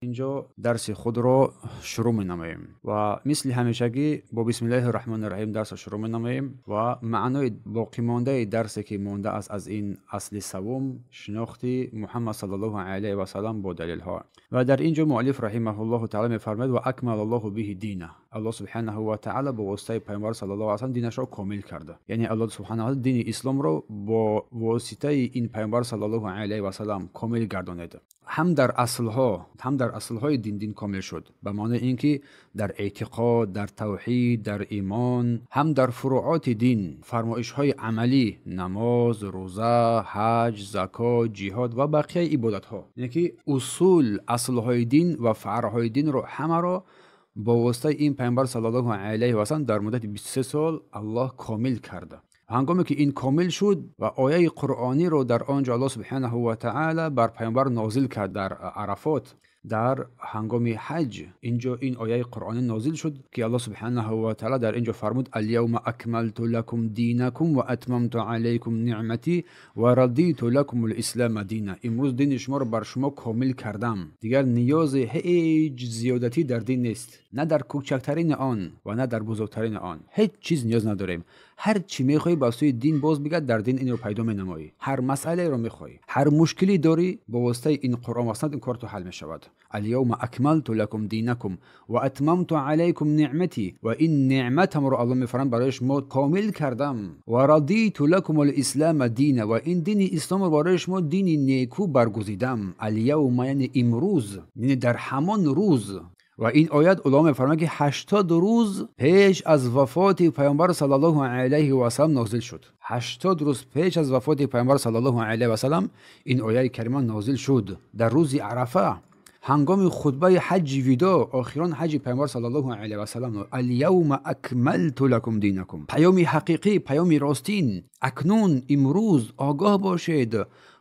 Инҷо дарси худро шурӯъ менамоем ва мисли ҳамешагӣ бо бисмиллаҳи раҳмони раҳим дарсро шурӯъ менамоем ва маънои боқимондаи дарсе ки мондааст аз ин асли савум, шинохти Муҳаммад саллаллоҳу алайҳи васаллам бо далелҳо. Ва дар ин ҷо муаллиф раҳимаҳуллоҳу таала мефармояд: ва акмалаллоҳу биҳи дина. Аллоҳ субҳанаҳу ва таала бо воситаи пайғамбар саллаллоҳу алайҳи васаллам динашро комил карда. Яъне Аллоҳ субҳанаҳу ва таала дини исломро бо воситаи ин пайғамбар саллаллоҳу алайҳи васаллам комил гардонид. Ҳам дар аслҳо, ҳам дар аслҳои дин комил шуд, ба маънои ин ки дар эътиқод, дар тавҳид, дар имон, ҳам дар фурӯоти дин, фармоишҳои амалӣ, намоз, рӯза, ҳаҷ, закот, ҷиҳод ва бақияи ибодатҳо. Яъне ки усул, аслҳои дин ва фаръҳои динро ҳамаро бо воситаи ин пайғамбар саллаллоҳу алайҳи васаллам дар муддати 23 сол Аллоҳ комил карда. Ҳангоме ки ин комил шуд ва ояи қуръониро дар он ҷо Аллоҳ субҳанаҳу ва таала бар пайғамбар нозил кард дар Арафот, дар ҳангоми ҳаҷ, инҷо ин ояи қуръонӣ нозил шуд ки Аллоҳ субҳанаҳу ва таала дар инҷо фармуд: Аляавма акмалту лакум динакум ва атмамту алайкум ниъматӣ ва радиту лакум лислама дина. Имрӯз дини шуморо бар шумо комил кардам. Дигар ниёзи ҳеҷ зиёдатӣ дар дин нест, на дар кӯчактарини он ва на дар бузургтарини он. Ҳеҷ чиз ниёз надорем. Ҳар чӣ мехоҳӣ ба сӯи дин боз бигард, дар дин инро пайдо менамоӣ. Ҳар масъалаеро мехоҳӣ, ҳар мушкилӣ дорӣ, бо воситаи ин Қуръон ва суннат ин кор ту ҳал мешавад. Аляавма акмалту лакум динакум ва атмамту алайкум ниъматӣ, ва ин неъматамро Аллоҳ мефармояд барои шумо комил кардам, ва радиту лакум лислама дина, ва ин дини исломро барои шумо дини некӯ баргузидам. Аляавма яъне имрӯз, яъне дар ҳамон рӯз. Ва ин оят уламо мефармоянд ки 80 рӯз пеш аз вафоти пайғамбар саллаллоҳу алайҳи васаллам нозил шуд. 80 рӯз пеш аз вафоти пайғамбар саллаллоҳу алайҳи васаллам ин ояи карима нозил шуд дар рӯзи Арафа, ҳангоми хутбаи ҳаҷҷи видо, охирон ҳаҷҷи пайғамбар саллаллоҳу алайҳи васаллам. Аляавма акмалту лакум динакум. Паёми ҳақиқӣ, паёми ростин. Акнун имрӯз огоҳ бошед,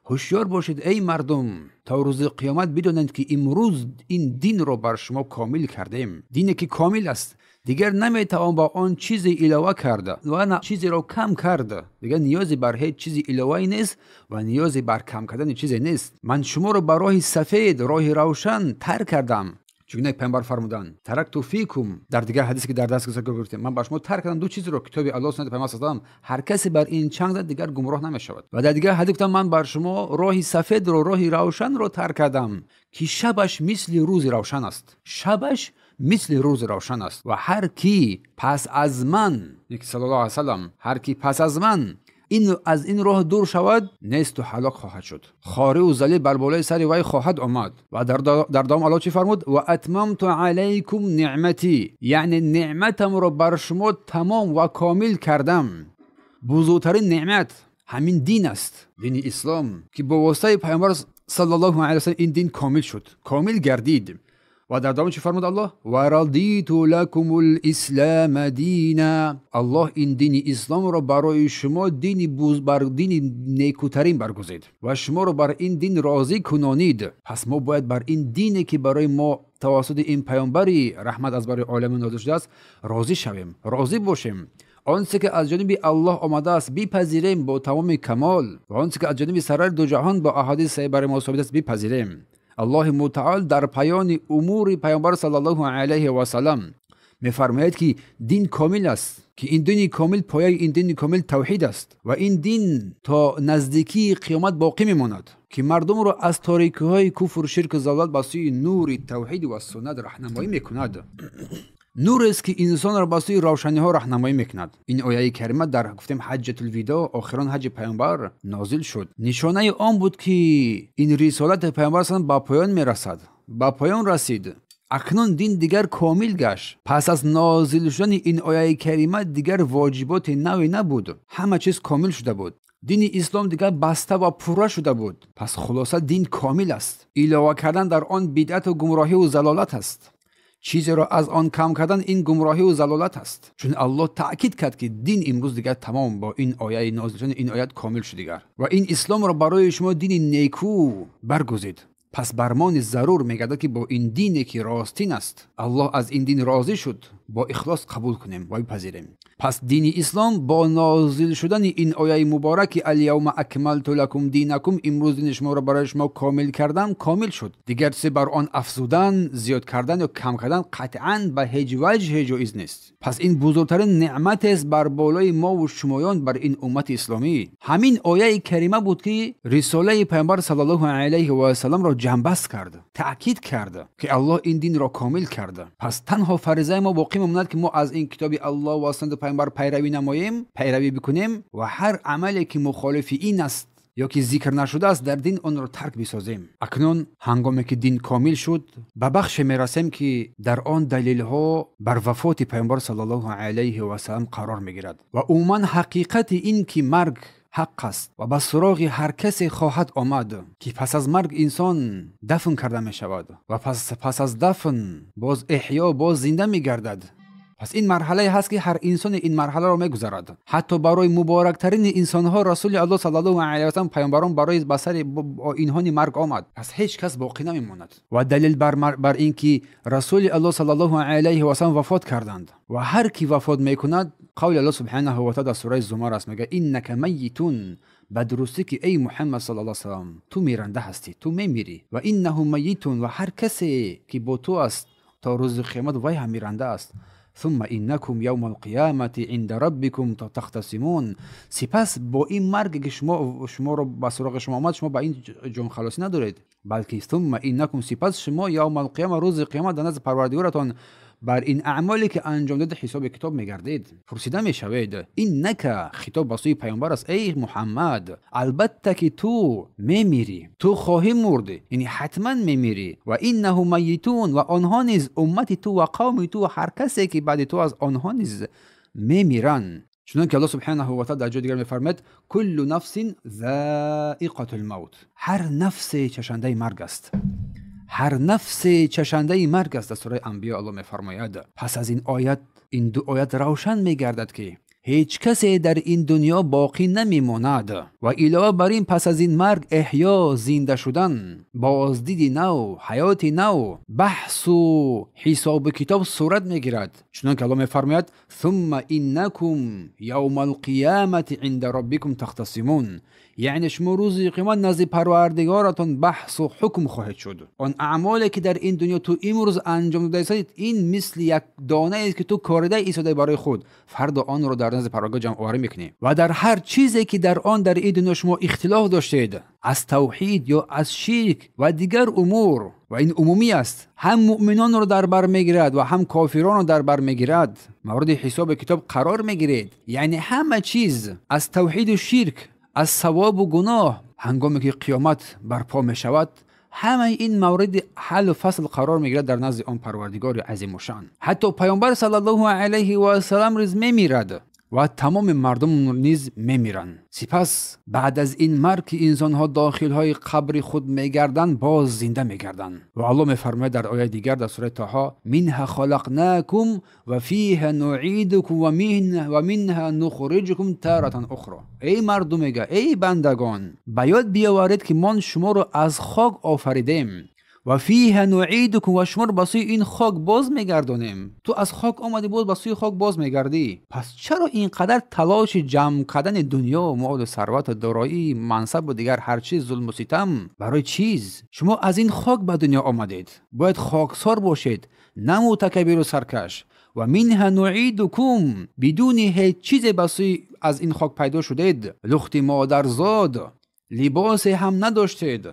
ҳушёр бошед эй мардум, то рӯзи қиёмат бидонанд ки имрӯз ин динро бар шумо комил кардем. Дине ки комил аст, дигар наметавон ба он чизе илова кард ва на чизеро кам кард. Дигар ниёзе бар ҳеҷ чизи иловае нест ва ниёзе бар кам кардани чизе нест. Ман шуморо ба роҳи сафед, роҳи равшан тар кардам. Чун як пайғамбар фармуданд: таракту фикум, дар дигар ҳадисе ки дар даст гирифтем, ман ба шумо тарк кардам ду чизро, китоби Аллоҳ, суннати пайғамбар саллаллоҳу алайҳи васаллам. Ҳар касе бар ин чанг зад, дигар гумроҳ намешавад. Ва дар дигар ҳадис гуфтам: ман бар шумо роҳи сафедро, роҳи равшанро тарк кардам ки шабаш мисли рӯзи равшан аст. Шабаш мисли рӯзи равшан аст. Ва ҳар ки пас аз ман, саллаллоҳу алайҳи васаллам, ҳар ки пас аз ман ин аз ин роҳ дур шавад, несту ҳалок хоҳад шуд. Хорӣ залил бар болои сари вай хоҳад омад. Ва дар давом Аллоҳ чӣ фармуд? Ва атмамту алайкум ниъматӣ, яъне неъматамро бар шумо тамом ва комил кардам. Бузургтарин неъмат ҳамин дин аст, дини ислом, ки бо воситаи пайғамбар саллаллоҳу алайҳи васаллам ин дин комил шуд, комил гардид. Ва дар давом чӣ фармуд Аллоҳ? Ва радиту лакум лислама дина. Аллоҳ ин дини исломро барои шумо дини дини некӯтарин баргузид ва шуморо бар ин дин розӣ кунонид. Пас мо бояд бар ин дине ки барои мо тавассути ин паёмбари раҳмат аз барои оламин нозил шудааст розӣ шавем, розӣ бошем. Он чизе ки аз ҷониби Аллоҳ омадааст бипазирем бо тамоми камол, ва он чизе ки аз ҷониби сарвари дуҷаҳон бо аҳодиси саҳеҳ барои мо собит аст бипазирем. Аллоҳи мутаол дар паёни умури пайғамбар саллаллоҳу алайҳи васаллам мефармояд ки дин комил аст, ки ин дини комил, пояи ин дини комил тавҳид аст ва ин дин то наздикии қиёмат боқӣ мемонад, ки мардумро аз торикиҳои куфру ширку залолат ба сӯи нури тавҳид ва суннат раҳнамоӣ мекунад. Нурест ки инсонро ба сӯи равшаниҳо раҳнамоӣ мекунад. Ин ояи карима дар гуфтем ҳаҷҷатулвидо, охирон ҳаҷҷи пайғамбар нозил шуд. Нишонаи он буд ки ин рисолати пайғамбар саллаллоҳу ба поён мерасад, ба поён расид. Акнун дин дигар комил гашт. Пас аз нозил шудани ин ояи карима дигар воҷиботи наве набуд, ҳама чиз комил шуда буд. Дини ислом дигар баста ва пурра шуда буд. Пас хулоса дин комил аст. Илова кардан дар он бидъату гумроҳиву залолат аст. Чизеро аз он кам кардан ин гумроҳиву залолат аст. Чун Аллоҳ таъкид кард ки дин имрӯз дигар тамом бо ин ояи нозил шудани ин оят комил шуд дигар. Ва ин исломро барои шумо дини некӯ баргузид. Пас бар мо низ зарур мегардад ки бо ин дине ки ростин аст, Аллоҳ аз ин дин розӣ шуд. бо ихлос қабул кунем ва бипазирем. Пас дини ислом бо нозил шудани ин ояи мубораки «Ал-явма акмалту лакум динакум», имрӯз дини шуморо барои шумо комил кардам, комил шуд. Дигар чизе бар он афзудан, зиёд кардан ё кам кардан қатъан ба ҳеҷ ваҷҳе ҷоиз нест. Пас ин бузургтарин неъматест бар болои мову шумоён, бар ин уммати исломӣ. Ҳамин ояи карима буд, ки рисолаи пайғамбар саллаллоҳу алайҳи васалламро ҷамъбаст кард, таъкид кард, ки Аллоҳ ин динро комил кард. Пас танҳо фаризаи мо боқӣ мемонад, ки мо аз ин китоби Аллоҳ ва суннати пайғамбар пайравӣ намоем, пайравӣ бикунем ва ҳар амале ки мухолифи ин аст ё ки зикр нашудааст дар дин, онро тарк бисозем. Акнун ҳангоме ки дин комил шуд, ба бахше мерасем, ки дар он далелҳо бар вафоти пайғамбар саллаллоҳу алайҳи васаллам қарор мегирад ва умуман ҳақиқати ин ки марг ҳақ аст ва ба суроғи ҳар касе хоҳад омад, ки пас аз марг инсон дафн карда мешавад ва пас аз дафн боз эҳё, боз зинда мегардад. Пас ин марҳалае ҳаст, ки ҳар инсоне ин марҳаларо мегузарад. Ҳатто барои муборактарини инсонҳо, Расули Аллоҳ саллаллоҳу алайҳи васаллам, пайғамбарон, барои ба сари инҳони марг омад. Пас ҳеҷ кас боқӣ намемонад. Ва далел бар ин ки Расули Аллоҳ саллаллоҳу алайҳи васаллам вафот карданд ва ҳар ки вафот мекунад, қавли Аллоҳ субҳанаҳу ва таъала дар сураи Зумар аст, мегӯяд: «Иннака майитун», ба дурустӣ ки эй Муҳаммад саллаллоҳу алайҳи васаллам, ту миранда ҳастӣ, ту мемирӣ. Ва иннаҳу майитун, ва ҳар касе ки бо ту аст то рӯзи қиёмат, вай ҳам миранда аст. Сумма иннакум явма алқиямати инда раббикум тахтасимун. Сипас бо ин марге ки шуморо ба суроғи шумо омад, шумо ба ин ҷонхалосӣ надоред, балки сумма иннакум, сипас шумо, явма алқияма, рӯзи қиёмат, дар назди Парвардигоратон бар ин аъмоле ки анҷом додед ҳисоби китоб мегардед, пурсида мешавед. Иннака, хитоб ба сӯи пайғамбар аст, эй Муҳаммад, албатта ки ту мемирӣ, ту хоҳӣ мурд, яъне ҳатман мемирӣ. Ва иннаҳу майитун, ва онҳо низ, уммати ту ва қавми ту ва ҳар касе ки баъди ту аст, онҳо низ мемиранд. Чунон ки Аллоҳ субҳанаҳу ва таъала дар ҷои дигар мефармояд: «Куллу нафсин заиқатул мавт», ҳар нафсе чашандаи марг аст, ҳар нафсе чашандаи марг аст. Дар сураи Анбиё Аллоҳ мефармояд. Пас аз ин оят, ин ду оят равшан мегардад, ки ҳеҷ касе дар ин дунё боқӣ намемонад ва илова бар ин пас аз ин марг эҳё, зинда шудан, боздиди нав, ҳаёти нав, баҳсу ҳисобу китоб сурат мегирад. Чунон ки Аллоҳ мефармояд: «Сумма иннакум явма алқиямати инда роббикум тахтасимун», яъне шумо рӯзи қиёмат назди Парвардигоратон баҳсу ҳукм хоҳед шуд. Он аъмоле ки дар ин дунё ту имрӯз анҷом додаистед, ин мисли як донаест, ки ту корида истодаи барои худ, фардо онро дар назди Парвардигор ҷамъоварӣ мекунӣ. Ва дар ҳар чизе ки дар он дар ин дунё шумо ихтилоф доштед, аз тавҳид ё аз ширк ва дигар умур, ва ин умумӣ аст, ҳам муъминонро дар бар мегирад ва ҳам кофиронро дар бар мегирад, мавриди ҳисоби китоб қарор мегиред. Яъне ҳама чиз аз тавҳиду ширк, аз савобу гуноҳ, ҳангоме ки қиёмат барпо мешавад, ҳамаи ин мавриди ҳаллу фасл қарор мегирад дар назди он Парвардигори азимушан. Ҳатто пайғамбар саллаллоҳу алайҳи васаллам низ мемирад ва тамоми мардум низ мемиранд. Сипас баъд аз ин марг ки инсонҳо дохилҳои қабри худ мегарданд, боз зинда мегарданд. Ва Аллоҳ мефармояд дар ояи дигар дар сураи Тоҳо: «Минҳа халақнакум ва фиҳа нуъидукум ва минҳа нухриҷукум таратан ухро». Эй мардум, мега, эй бандагон, ба ёд биёваред, ки мон шуморо аз хок офаридем, ва фиҳа нуъидукум, ва шуморо ба сӯи ин хок боз мегардонем. Ту аз хок омадӣ, боз ба сӯи хок боз мегардӣ. Пас чаро ин қадар талоши ҷамъ кардани дунё, молу сарвату дороӣ, мансабу дигар ҳар чиз, зулму ситам барои чиз? Шумо аз ин хок ба дунё омадед, бояд хоксор бошед, на мутакаббиру саркаш. Ва минҳа нуъидукум, бидуни ҳеҷ чизе ба сӯи аз ин хок пайдо шудед, лухти модарзод, либосе ҳам надоштед,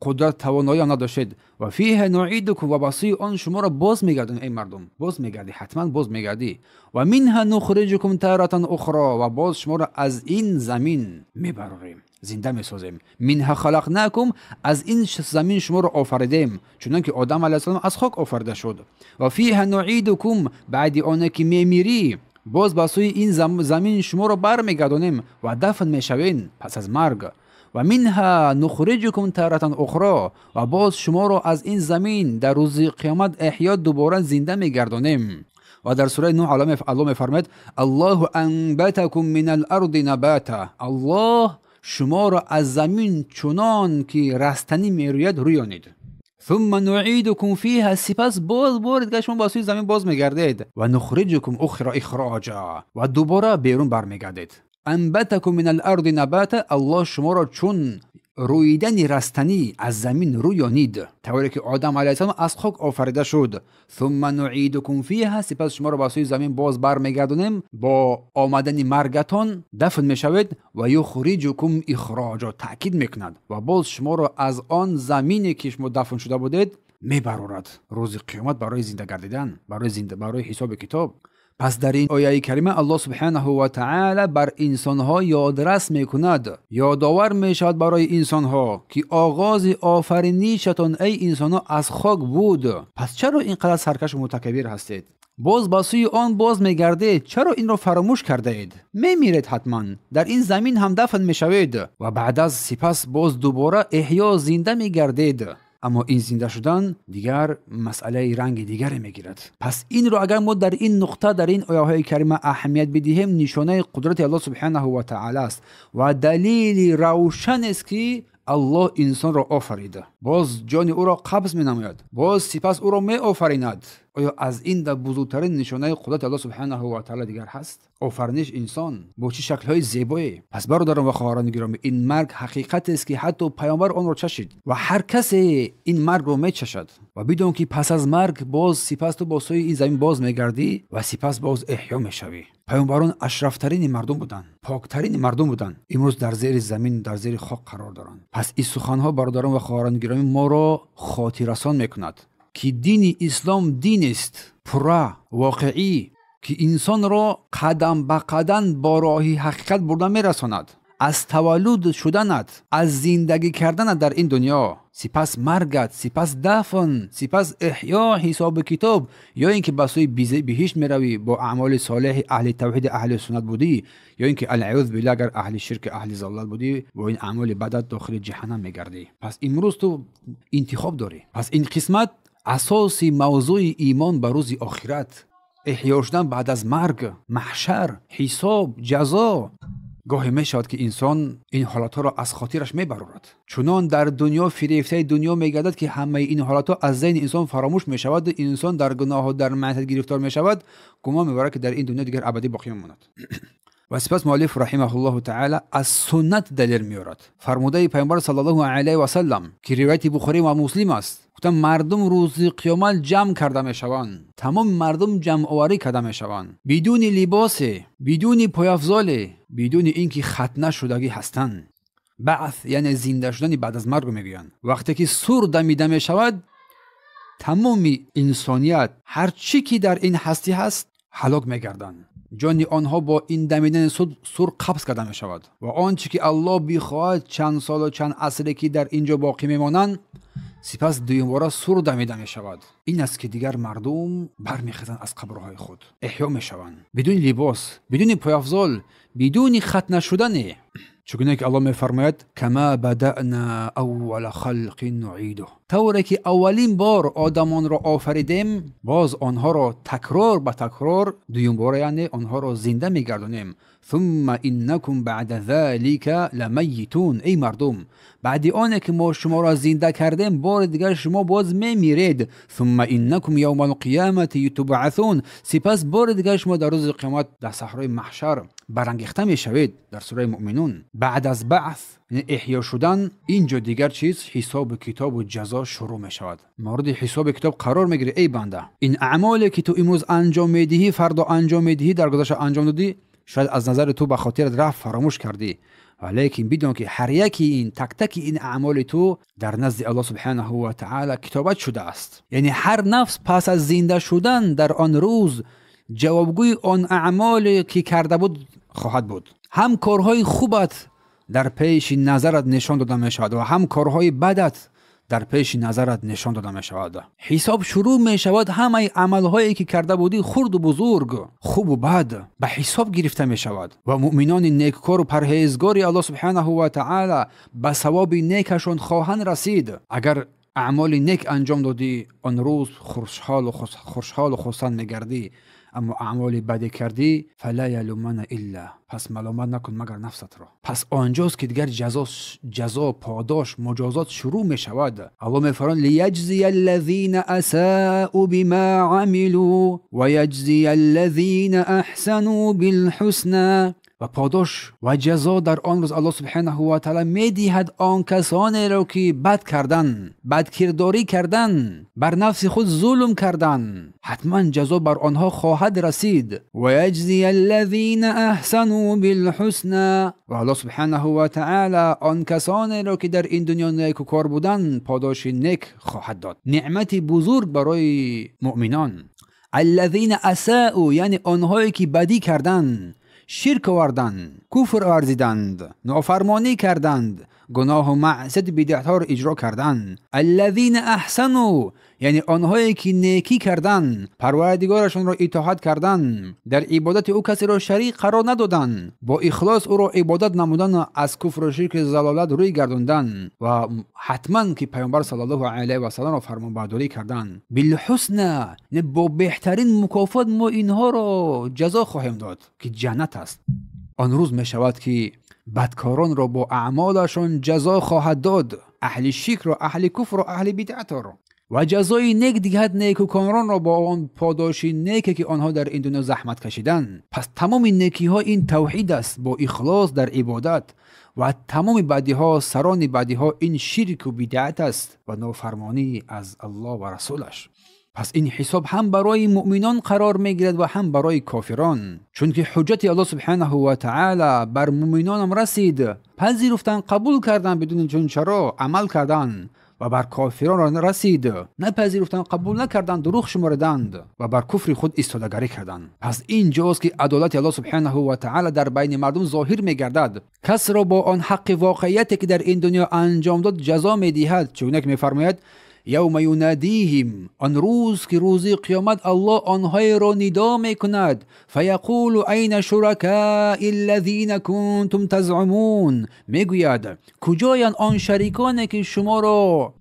қудрат, тавоноӣ ҳам надоштед. Ва фиҳа нуъидукум, ва ба сӯи он шуморо боз мегардонем. Эй мардум, боз мегардӣ, ҳатман боз мегардӣ. Ва минҳа нухриҷукум таратан ухро, ва боз шуморо аз ин замин мебарорем, зинда месозем. Минҳа халақнакум, аз ин замин шуморо офаридем, чунон ки Одам алайҳиссалом аз хок офарида шуд. Ва фиҳа нуъидукум, баъди оне ки мемирӣ, боз ба сӯи ин замин шуморо бармегардонем ва дафн мешавед пас аз марг. Ва минҳа нухриҷукум таратан ухро, ва боз шуморо аз ин замин дар рӯзи қиёмат эҳё, дубора зинда мегардонем. Ва дар сураи Нуҳ Аллоҳ мефармояд: «Аллоҳу анбатакум минал арди набата», Аллоҳ шуморо аз замин чунон ки растанӣ мерӯяд рӯёнид. ثم نعيدكم فيها، سپس باز بار دیگر شما به سوی زمین باز میگردید. و نخرجكم اخرى اخراجا، و دوباره بیرون برمیگردید. انبتكم من الارض نباتا، الله شما را چون رویدن رستنی از زمین رویانید، طوری که آدم علیه السلام از خاک آفریده شد. ثم نعیدکم فیها، سپس شما را به سوی زمین باز برمیگردانیم، با آمدن مرگتان دفن میشوید. و یخرجکم اخراجا، تاکید میکند و باز شما را از آن زمینی که شما دفن شده بودید میبرارد روز قیامت برای زنده گردیدن، برای حساب کتاب. پس در این آیه کریمه الله سبحانه و تعالی بر انسانها یادرس میکند، یادآور میشود برای انسانها که آغاز آفرینشتان ای انسانها از خاک بود. پس چرا اینقدر سرکش و متکبر هستید؟ باز به سوی آن باز میگردید، چرا این را فراموش کرده اید؟ میمیرید حتما، در این زمین هم دفن میشوید و بعد از سپس باز دوباره احیا زنده میگردید. اما این زنده شدن دیگر مسئله رنگ دیگری میگیرد. پس این رو اگر ما در این نقطه در این آیه های کریمه اهمیت بدهیم، نشانه قدرت الله سبحانه و تعالی است و دلیل روشن است که الله انسان را آفریده، باز جان او را قبض می نماید، باز سپس او را می آفریند. آیا از این در بزرگترین نشانه قدرت الله سبحانه و تعالی دیگر هست؟ آفرینش انسان با چه شکل‌های زیبایی. پس برادران و خواهران گرامی، این مرگ حقیقت است که حتی پیامبر آن را چشید و هر کسی این مرگ را میچشد. و بدون که پس از مرگ باز سپس تو با سوی این زمین باز میگردی و سپس باز احیا میشوی. پیامبران اشرفترین مردم بودند، پاکترین مردم بودند، امروز در زیر زمین، در زیر خاک قرار دارند. پس این سخنها برادران و خواهران گرامی ما را خاطررسان میکند که دین اسلام دین است پوره، واقعی، که انسان را قدم به قدم با راه حقیقت برده میرساند. از تولد شدنت، از زندگی کردنت در این دنیا، سپس مرگت، سپس دفن، سپس احیا، حساب کتاب، یا اینکه به سوی بهشت میروی با اعمال صالح اهل توحید اهل سنت بودی، یا اینکه العیاذ بالله اگر اهل شرک اهل ضلال بودی با این اعمال بدت داخل جهنم میگردی. پس امروز تو انتخاب داری. پس این قسمت اساس موضوع ایمان به روز آخرت، احیا شدن بعد از مرگ، محشر، حساب، جزا. گاهی میشود که انسان این حالتها را از خاطرش میبرارد، چنان در دنیا فریفته دنیا میگردد که همه این حالتها از ذهن انسان فراموش میشود. انسان در گناه و در معصیت گرفتار میشود، گمان میبرد که در این دنیا دیگر ابدی باقی میماند. و سپس مؤلف رحمه الله تعالی از سنت دلیل میارد. فرموده پیامبر صلی الله علیه و سلم که روایت بخاری و مسلم است، گفتن مردم روز قیامت جمع کرده میشوند، تمام مردم جمع آوری کرده میشوند، بدون لباس، بدون پایافزال، بدون اینکه ختنه شدگی هستند. بعث یعنی زنده شدن بعد از مرگ میگویند. وقتی که سور دمیده میشود، تمام انسانیت هر چی که در این هستی هست هلاک میگردند. جان آنها با این دمیدن سور قبض کرده می شود و آنچه که الله بخواهد چند سال و چند عصری که در اینجا باقی میمانند، سپس دوباره سور دمیده می شود. این است که دیگر مردم برمیخیزند از قبرهای خود، احیا می شوند، بدون لباس، بدون پایافزال، بدون ختنه شدن. چگونه که الله میفرماید کما بدأنا اول خلق نعیده، طوری که اولین بار آدمان را آفریدیم، باز آنها را تکرار به تکرار دویم بار یعنی آنها را زنده میگردانیم. ثم انکم بعد ذلك لمیتون، ای مردم بعد آن که ما شما را زنده کردیم بار دیگر شما باز میمیرید. ثم انکم یوم القیامة تبعثون، سپس بار دیگر شما در روز قیامت در صحرای محشر برانگیخته میشوید. در سوره مؤمنون بعد از بعث یعنی احیا شدن، اینجا دیگر چیز حساب کتاب و جزا شروع می شود. مورد حساب کتاب قرار میگیری ای بنده، این اعمالی که تو امروز انجام میدهی، فردا انجام میدهی، در گذشته انجام دادی، شاید از نظر تو به خاطرت رفت، فراموش کردی، ولیکن بدون که هر یکی این تک تک این اعمال تو در نزد الله سبحانه و تعالی کتابت شده است. یعنی هر نفس پس از زنده شدن در آن روز جوابگوی آن اعمالی که کرده بود خواهد بود. هم کارهای خوبت در پیش نظرت نشان داده می شود و هم کارهای بدت در پیش نظرت نشان داده می شود. حساب شروع می شود، همه عملهایی که کرده بودی، خرد و بزرگ، خوب و بد، به حساب گرفته می شود و مؤمنان نیککار و پرهیزگار الله سبحانه و تعالی به ثواب نیکشان خواهند رسید. اگر اعمال نیک انجام دادی، آن روز خوشحال و خرسند میگردی. аммо аъмоли бадӣ кардӣ, фала ялумана илла, пас маломат накун магар нафсатро. Пас онҷост ки дигар ҷазо, подош, муҷозот шурӯъ мешавад. Аллоҳ мефармояд: лияҷзия аллазина асаъу бима амилу ва яҷзия аллазина аҳсану билҳусна. Ва подош ва ҷазо дар он рӯз Аллоҳ субҳанаҳу ва таъала медиҳад он касонеро ки бад кардан, бадкирдорӣ кардан, бар нафси худ зулм кардан, ҳатман ҷазо бар онҳо хоҳад расид. Ва яҷзия аллазина аҳсану билҳусна. Ва Аллоҳ субҳанаҳу ва таъала он касонеро ки дар ин дунё некукор буданд подоши нек хоҳад дод. Неъмати бузург барои муъминон. Аллазина асаъу, яъне онҳое ки бадӣ карданд, ширк оварданд, куфр варзиданд, нофармонӣ карданд, гуноҳу маъсияти бидъатҳоро иҷро карданд. Аллазина аҳсану, яъне онҳое ки некӣ карданд, парвардигорашонро итоат карданд, дар ибодати ӯ касеро шарик қарор надоданд, бо ихлос ӯро ибодат намудан, аз куфру ширки залолат рӯй гардонданд ва ҳатман ки паёмбар саллаллоҳу алайҳи васалламро фармонбардорӣ карданд. Билҳусна, яъне бо беҳтарин мукофот мо инҳоро ҷазо хоҳем дод ки ҷаннат аст. Он рӯз мешавад ки бадкоронро бо аъмолашон ҷазо хоҳад дод, аҳли ширкро, аҳли куфрро, аҳли бидъатро, ва ҷазои нек диҳад некукоронро бо он подоши неке ки онҳо дар ин дунё заҳмат кашиданд. Пас тамоми некиҳо ин тавҳид аст бо ихлос дар ибодат, ва тамоми бадиҳо, сарони бадиҳо ин ширку бидъат аст ва нофармонӣ аз Аллоҳ ва расулаш. Пас ин ҳисоб ҳам барои муъминон қарор мегирад ва ҳам барои кофирон, чунки ҳуҷҷати Аллоҳ субҳанаҳу ва таъала бар муъминонам расид, пазируфтанд, қабул карданд, бидуни чун чаро амал карданд, ва бар кофирон расид, напазируфтанд, қабул накарданд, дурӯғ шумориданд ва бар куфри худ истодагарӣ карданд. Пас ин ҷост ки адолати Аллоҳ субҳанаҳу ва таъала дар байни мардум зоҳир мегардад. Касро бо он ҳаққи воқеияте ки дар ин дунё анҷом дод ҷазо медиҳад, чунак мефармояд: یوم ینادیهم، آن روز که روزی قیامت الله آنهای را ندا میکند، فیقول این شرکاء الذین کنتم تزعمون، میگوید کجایند آن شریکانی که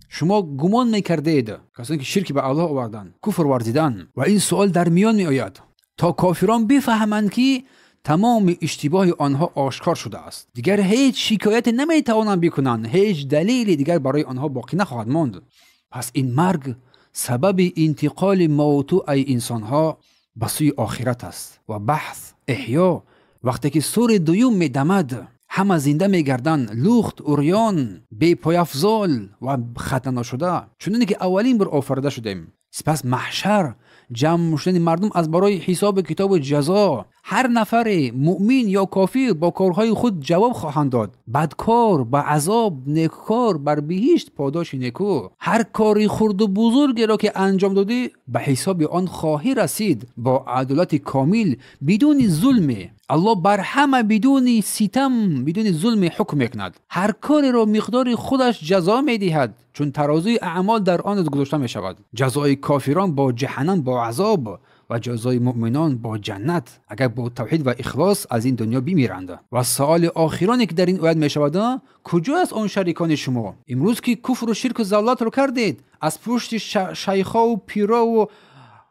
شما گمان میکردید، کسانی که شرک به الله آوردند، کفر ورزیدند. و این سوال در میان میآید تا کافران بفهمند که تمام اشتباه آنها آشکار شده است، دیگر هیچ شکایت نمیتوانند بکنند، هیچ دلیلی دیگر برای آنها باقی نخواهد ماند. پس این مرگ سبب انتقال موتوع انسانها به سوی آخرت است و بحث احیا. وقتی که سور دوم میدمد همه زنده میگردند، لخت، عریان، بی پایافزال و ختنه نشده، چون که اولین بار آفریده شدیم. سپس محشر، جمع شدن مردم از برای حساب کتاب جزا، هر نفر مؤمن یا کافر با کارهای خود جواب خواهند داد. بدکار به عذاب، نیکوکار بر بهشت پاداش نیکو. هر کاری خرد و بزرگی را که انجام دادی به حساب آن خواهی رسید، با عدالت کامل، بدون ظلم. الله بر همه بدون ستم، بدون ظلم حکم میکند. هر کاری را مقدار خودش جزا میدهد، چون ترازوی اعمال در آن گذاشته میشود. جزای کافران با جهنم، با عذاب، و جزای مؤمنان با جنت، اگر با توحید و اخلاص از این دنیا بمیرند. و سوال آخرانی که در این آیت میشود: کجا است آن شریکان شما امروز که کفر و شرک و ضلالت رو کردید، از پشت شیخا و پیرا و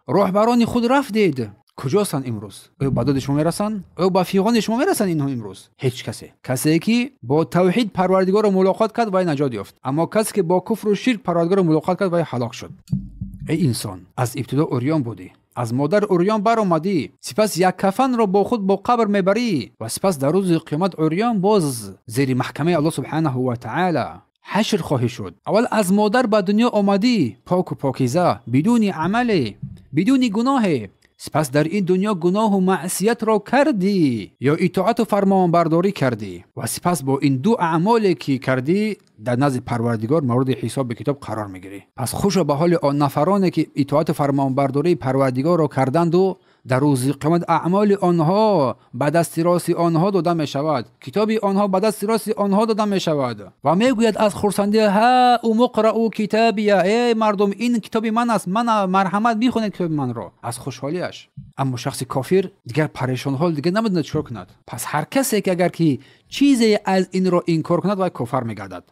راهبران خود رفتید، کجاستند امروز؟ او به داد شما میرسند؟ او به فیغان شما میرسند اینها امروز؟ هیچ کسی. کسی که با توحید پروردگار را ملاقات کرد و نجات یافت، اما کسی که با کفر و شرک پروردگار را ملاقات کرد و هلاک شد. ای انسان، از ابتدا عریان بودی، از مادر عریان برآمدی، سپس یک کفن را با خود با قبر میبری و سپس در روز قیامت عریان باز زیر محکمه الله سبحانه و تعالی حشر خواهی شد. اول از مادر به دنیا آمدی، پاک و پاکیزه، بدون عمل، بدون گناه. سپس در این دنیا گناه و معصیت را کردی یا اطاعت و فرمانبرداری کردی و سپس با این دو اعمالی که کردی در نزد پروردگار مورد حساب کتاب قرار میگیری. پس خوش به حال آن نفرانی که اطاعت و فرمانبرداری پروردگار را کردند و در روز قیامت اعمال آنها به دست راست آنها داده می شود، کتاب آنها به دست راست آنها داده می شود و میگوید از خرسندی: ها اقرأوا کتابی، ای مردم این کتاب من است، من مرحمت میخونید کتاب من را، از خوشحالیش. اما شخص کافر دیگر پریشان حال، دیگر نمیداند چیکار کند. پس هر کسی که اگر که چیزی از این را انکار کند و کافر میگردد.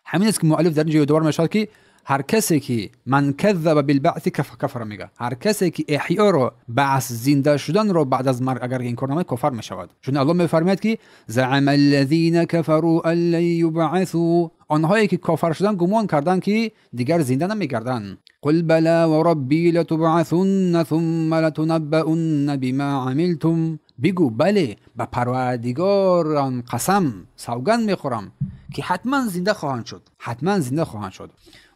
همین است که مؤلف در اینجا یادآور میشود که ҳар касе ки ман каззаба билбаъси кафара мега, ҳар касе ки эҳёро, баъс, зинда шуданро баъд аз марг агар инкор намояд, кофар мешавад. Чун Аллоҳ мефармояд ки заъама аллазина кафару ан лан юбъасу, онҳое ки кофар шуданд гумон карданд ки дигар зинда намегарданд. قل بلى وربي لتبعثن ثم لتنبؤن بما عملتم. بگو بله، به پروردگاران قسم، سوگند میخورم که حتما زنده خواهند شد، حتما زنده خواهند شد.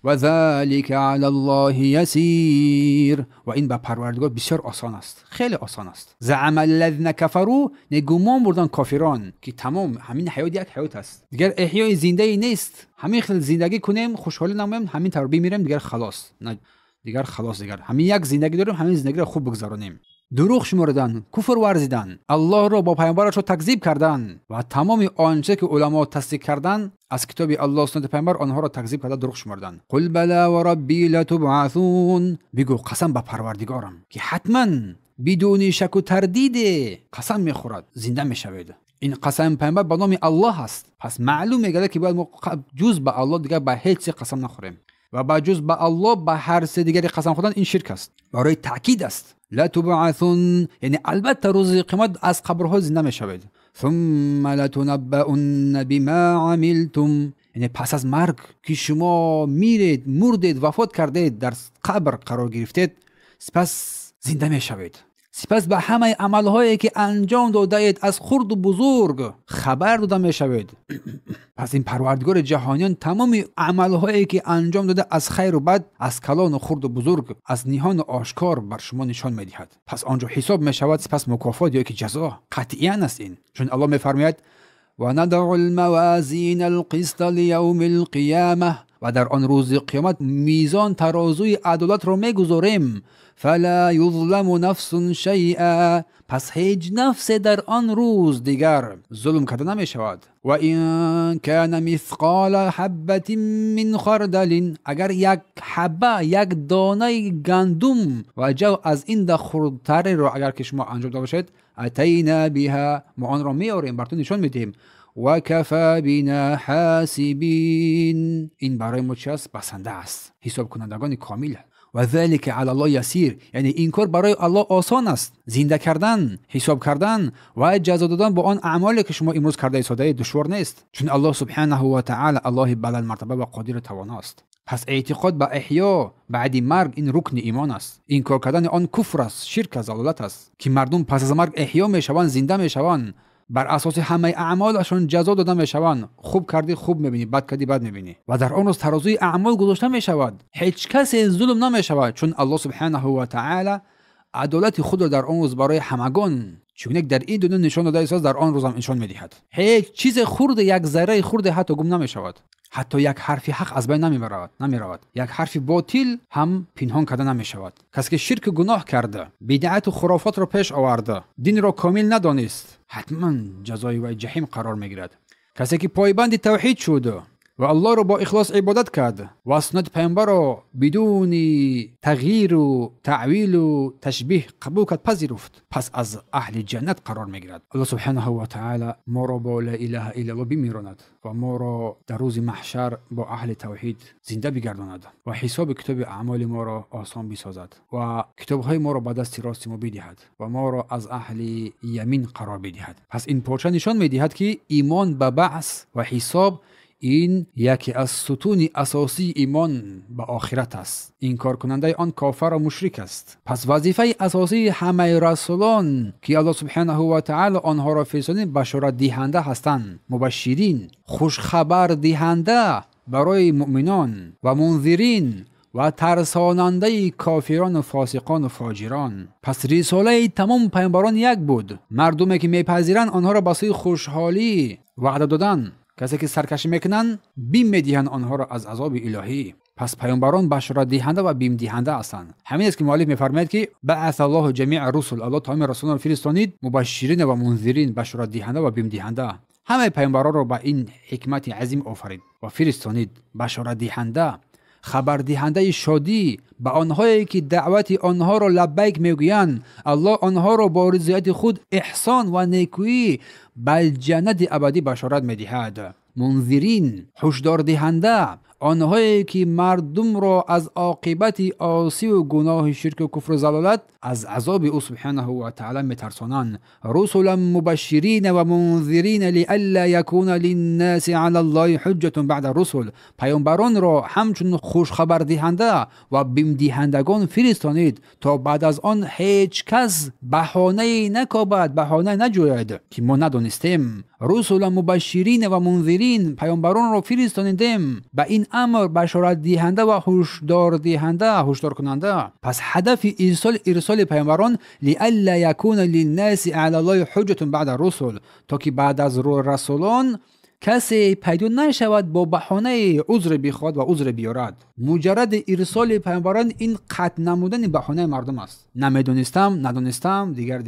و ذلك علی الله یسیر، و این به پروردگار بسیار آسان است، خیلی آسان است. زعم الذین کفروا، گمان بردن کافران که تمام همین حیات یک حیات است، دیگر احیای زنده ای نیست، همین خیلی زندگی کنیم، خوشحالی نماییم، همین طور بمیریم، دیگر خلاص، نه دیگر خلاص، دیگر همین یک زندگی داریم، همین زندگی را خوب بگذرانیم. دروغ شمردن، کفر ورزیدن، الله را با پیامبرش را تکذیب کردن و تمام آنچه که علما تصدیق کردن از کتاب الله سنت پیامبر آنها را تکذیب کرده دروغ شمردن. قل بلا و ربی لتبعثون، بگو قسم به پروردگارم که حتما بدون شک و تردید قسم میخورد زنده میشوید. این قسم پیامبر به نام الله است، پس معلوم میگردد که باید ما جز به الله دیگر به هیچ چیز قسم نخوریم و با جز به الله به هر چیز دیگری قسم خوردن این شرک است، برای تاکید است. لتبعثن یعنی البته روز قیامت از قبرها زنده میشوید. ثم لتنبؤن بما عملتم، یعنی پس از مرگ که شما میرید، مردید، وفات کردید، در قبر قرار گرفتید، سپس زنده میشوید. سپس به همه عملهایی که انجام دادید از خرد و بزرگ خبر داده میشوید. پس این پروردگار جهانیان تمام عملهایی که انجام داده از خیر و بد، از کلان و خرد و بزرگ، از نهان و آشکار بر شما نشان میدهد. پس آنجا حساب میشود، سپس مکافات یا که جزا قطعیاً است این. چون الله میفرماید و ندع الموازین القسط لیوم القیامه، و در آن روز قیامت میزان ترازوی عدالت را میگذاریم. فلا یظلم نفس شیئا، پس هیچ نفس در آن روز دیگر ظلم کرده نمی شود. و این کان مثقال حبة من خردل، اگر یک حبه، یک دانه گندم و جو از این ده خردتری را اگر که شما انجام داده باشید، اتینا بها، ما آن را میاریم، براتون نشان میدهیم. و کفا بنا حاسبین، این برای ما چی است؟ بسنده است، حساب کنندگان کامل. و ذلك علی الله یسیر، یعنی این کار برای الله آسان است، زنده کردن، حساب کردن و جزا دادن با آن اعمالی که شما امروز کرده ایستاده دشوار نیست، چون الله سبحانه و تعالی الله بلند مرتبه و قادر توانا است. پس اعتقاد به احیا بعد مرگ این رکن ایمان است. این کار کردن آن کفر است، شرک است، ضلالت است که مردم پس از مرگ احیا میشوند، زنده میشوند، بر اساس همه اعمالشون جزا داده میشوند. خوب کردی خوب میبینی، بد کردی بد میبینی. و در آن روز ترازوی اعمال گذاشته میشود، هیچ کسی ظلم نمیشود، چون الله سبحانه و تعالی عدالت خود را در آن روز برای همگان چون در این دنیا نشان داده است، در آن روز هم نشان میدهد. هیچ چیز خرد، یک ذره خرد حتی گم نمیشود، حتی یک حرف حق از بین نمیرود، یک حرف باطل هم پنهان کرده نمیشود. کسی که شرک گناه کرده، بدعت و خرافات را پیش آورده، دین را کامل ندانست، حتما جزای وی جحیم قرار میگیرد. کسی که پایبند توحید شده و الله را با اخلاص عبادت کرد و سنت پیامبر را بدون تغییر و تعویل و تشبیه قبول کرد، پذیرفت، پس از اهل جنت قرار میگیرد. الله سبحانه و تعالی ما را با لا اله الا الله بمیراند و ما را در روز محشر با اهل توحید زنده بگرداند و حساب کتاب اعمال ما را آسان بسازد و کتابهای ما را به دست راست ما بدهد و ما را از اهل یمین قرار بدهد. پس این پارچه نشان میدهد که ایمان به بعث و حساب این یکی از ستون اساسی ایمان به آخرت است. این کار کننده آن کافر و مشرک است. پس وظیفه اساسی همه رسولان که الله سبحانه و تعالی آنها را فرستاد بشارت دهنده هستند، مبشرین، خوشخبر دهنده برای مؤمنان و منذرین و ترساننده کافران و فاسقان و فاجران. پس رساله تمام پیامبران یک بود. مردمی که میپذیرند آنها را به سوی خوشحالی وعده دادن، کسی که سرکشی میکنند بیم میدهند آنها را از عذاب الهی. پس پیامبران بشارت دهنده و بیم دهنده هستند. همین است که مؤلف میفرماید که بعث الله جمیع الرسل، الله تمام رسولان را فرستانید مبشرین و منذرین، بشارت دهنده و بیم دهنده. همه پیامبران را به این حکمت عظیم آفرید و فرستانید، بشارت دهنده، خبر دهنده شادی به آنهایی که دعوت آنها را لبیک میگویند. الله آنها را با رضایت خود احسان و نیکویی به جنت ابدی بشارت میدهد. منذرین، هشدار دهنده، онҳое ки мардумро аз оқибати осиву гуноҳи ширку куфру залолат аз азоби ӯ субҳанаҳу ва таъала метарсонанд. Русулан мубашширина ва мунзирина лиалла якуна линнаси ала Аллоҳи ҳуҷҷатун баъда русул. Паёмбаронро ҳамчун хушхабардиҳанда ва бимдиҳандагон фиристонид, то баъд аз он ҳеҷ кас баҳонае накобад, баҳона наҷӯяд, ки мо надонистем. Русулан мубашширина ва мунзирин, паёмбаронро фиристонидем ба ин амр башоратдиҳанда ва ҳушдордиҳанда, ҳушдоркунанда. Пас ҳадафи ирсоли паёмбарон лиалла якуна линнаси ала Аллоҳи ҳуҷҷатун баъда русул, то ки баъд аз расулон касе пайдо нашавад бо баҳонаи узре бихоҳад ва узре биёрад. Муҷарради ирсоли паёмбарон ин қатъ намудани баҳонаи мардум аст. Намедонистам, надонистам, дигар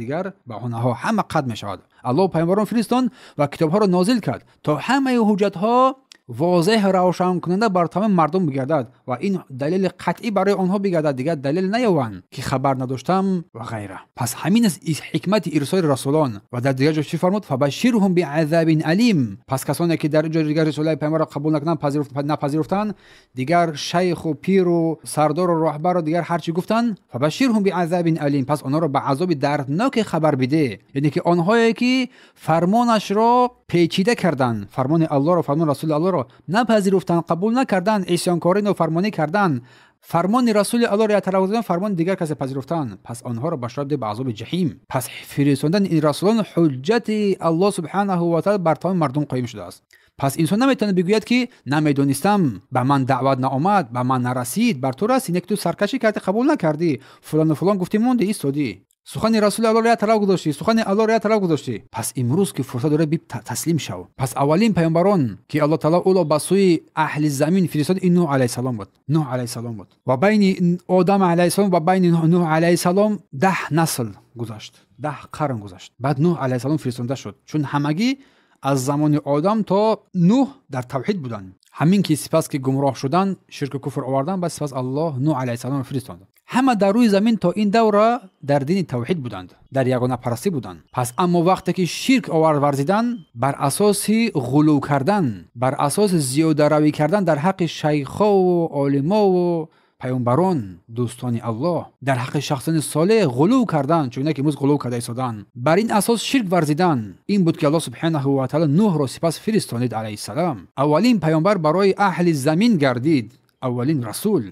баҳонаҳо ҳама қатъ мешавад. Аллоҳ паёмбарон фиристонд ва китобҳоро нозил кард, то ҳамаи ҳуҷҷатҳо возеҳ равшанкунанда бар тамоми мардум бигардад ва ин далели қатъӣ барои онҳо бигардад, дигар далел наёванд ки хабар надоштам ва ғайра. Пас ҳамин аст ҳикмати ирсоли расулон. Ва дар дигар ҷо чӣ фармуд? Фабашширҳум биазабин алим. Пас касоне ки дар ҷои дигар рисолаи паёмбарро қабул накунанд, напазируфтанд, дигар шайху пиру сардору роҳбару дигар ҳар чӣ гуфтанд, фабашширҳум биазабин алим, пас онҳоро ба азоби дардноке хабар биде. Яъне ки онҳое ки фармонашро печида карданд, фармони Аллоҳро, фармони расули Аллоҳро напазируфтанд, қабул накарданд, исёнкорӣ нофармонӣ карданд, фармони расули Аллоҳро як тараф гузоштанд, фармони дигар касе пазируфтанд, пас онҳоро башорат деҳ ба азоби ҷаҳим. Пас фиристодани ин расулон ҳуҷҷати Аллоҳ субҳанаҳу ва таъала бар тамоми мардум қоим шудааст. Пас инсон наметавонад бигӯяд ки намедонистам, ба ман даъват наомад, ба ман нарасид, бар ту расид, не ки ту саркашӣ кардӣ, қабул накардӣ, фулону фулон гуфтӣ, монди, истодӣ, сухани расули Аллоҳро як тараф гузоштӣ, сухани Аллоҳро як тараф гузоштӣ. Пас имрӯз ки фурсат дорад, таслим шав. Пас аввалин паёмбарон ки Аллоҳ таъала ӯро ба сӯи аҳли замин фиристод, ин Нӯҳ алайҳиссалом буд. Нӯҳ алайҳиссалом буд. Ва байни Одам алайҳиссалом ва байни Нӯҳ алайҳиссалом 10 насл гузашт, 10 қарн гузашт. Баъд Нӯҳ алайҳиссалом фиристонда шуд, чун ҳамагӣ аз замони Одам то Нӯҳ дар тавҳид буданд. Ҳамин ки сипас ки гумроҳ шуданд, ширку куфр оварданд, баъд сипас Аллоҳ Нӯҳ алайҳиссаломро фиристонд. Ҳама дар рӯи замин то ин давра дар дини тавҳид буданд, дар ягонапарастӣ буданд. Пас аммо вақте ки ширк овард варзидан, бар асоси ғулув кардан, бар асоси зиёдаравӣ кардан дар ҳаққи шайхову олимову паёмбарон, дӯстони Аллоҳ, дар ҳаққи шахсони солеҳ ғулув кардан, чуна ки имрӯз ғулув карда истодан, бар ин асос ширк варзидан, ин буд ки Аллоҳ субҳанаҳу ва таъала Нӯҳро сипас фиристонид алайҳиссалом. Аввалин паёмбар барои аҳли замин гардид, аввалин расул,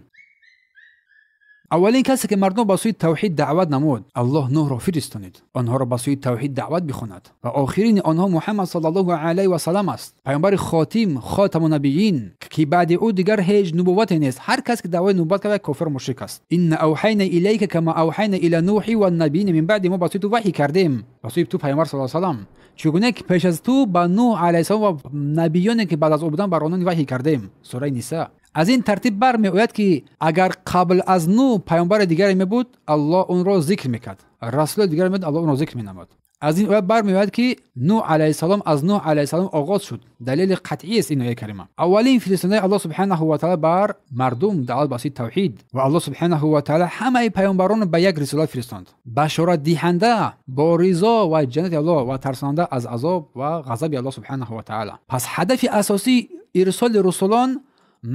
аввалин касе ки мардум ба сӯи тавҳид даъват намуд. Аллоҳ Нӯҳро фиристонид, онҳоро ба сӯи тавҳид даъват бихонад. Ва охирини онҳо Муҳаммад саллаллоҳу алайҳи васаллам аст, паёмбари хотим, хотаму набиин, ки баъди ӯ дигар ҳеҷ нубуввате нест. Ҳар кас ки даъвои нубувват кард, кофир мушрик аст. Инна авҳайна илайка кама авҳайна ила нӯҳи ваннабиина мин баъди, мо ба сӯи ту ваҳй кардем, ба сӯи ту паёмбар саллаллоҳу алайҳи васаллам, чугуна ки пеш аз ту ба Нӯҳ алайҳиссалом ва набиёне ки баъд аз ӯ буданд бар онон ваҳй кардем. Сураи Ниса. Аз ин тартиб бармеояд ки агар қабл аз Нӯҳ паёмбари дигаре мебуд, Аллоҳ онро зикр мекард, расули дигаре мебуд, Аллоҳ онро зикр менамуд. Аз ин оят бармеояд ки Нӯҳ алайҳиссалом аз Нӯҳ алайҳиссалом оғоз шуд. Далели қатъӣ аст ин ояи карима. Аввалин фиристодаи Аллоҳ субҳанаҳу ва таъала бар мардум даъват ба сӯи тавҳид, ва Аллоҳ субҳанаҳу ва таъала ҳамаи паёмбаронро ба як рисолат фиристонд: башоратдиҳанда бо ризо ва ҷаннати Аллоҳ ва тарсонанда аз азоб ва ғазаби Аллоҳ субҳанаҳу ва таъала. Пас ҳадафи асосии ирсоли русулон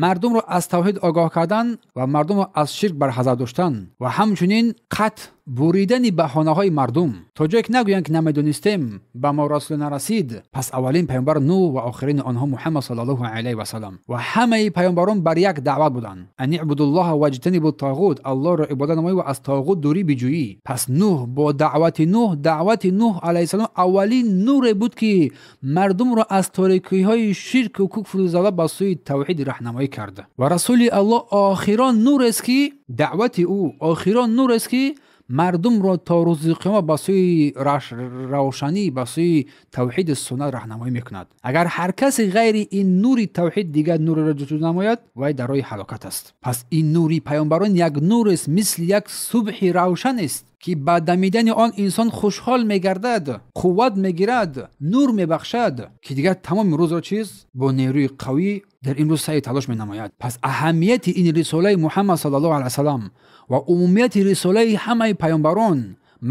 мардумро аз тавҳид огоҳ кардан ва мардумро аз ширк барҳазар доштан ва ҳамчунин қатъ буридани баҳонаҳои мардум, то ҷое ки нагӯянд ки намедонистем, ба мо расул нарасид. Пас аввалин паёмбар Нӯҳ ва охирини онҳо Муҳаммад саллаллоҳу алайҳи васаллам. Ва ҳамаи паёмбарон бар як даъват буданд: ан ибудуллоҳа ваҷтанибу тоғут, Аллоҳро ибодат намоӣ ва аз тоғут дурӣ биҷӯӣ. Пас Нӯҳ бо даъвати Нӯҳ, даъвати Нӯҳ алайҳиссалом аввалин нуре буд ки мардумро аз торикиҳои ширку куфру залол ба сӯи тавҳид раҳнамоӣ кард. Ва расули Аллоҳ охирон нурест ки даъвати ӯ охирон нурест ки мардумро то рӯзи қиёмат ба сӯи равшанӣ, ба сӯи тавҳиди суннат раҳнамоӣ мекунад. Агар ҳар касе ғайри ин нури тавҳид дигар нурро ҷустуҷӯ намояд, вай дар роҳи ҳалокат аст. Пас ин нури паёмбарон як нурест, мисли як субҳи равшан аст ки ба дамидани он инсон хушҳол мегардад, қувват мегирад, нур мебахшад, ки дигар тамоми рӯзро чиз бо нерӯи қавӣ дар ин рӯз саъй талош менамояд. Пас аҳамияти ин рисолаи Муҳаммад саллаллоҳу алайҳи васаллам ва умумияти рисолаи ҳамаи паёмбарон,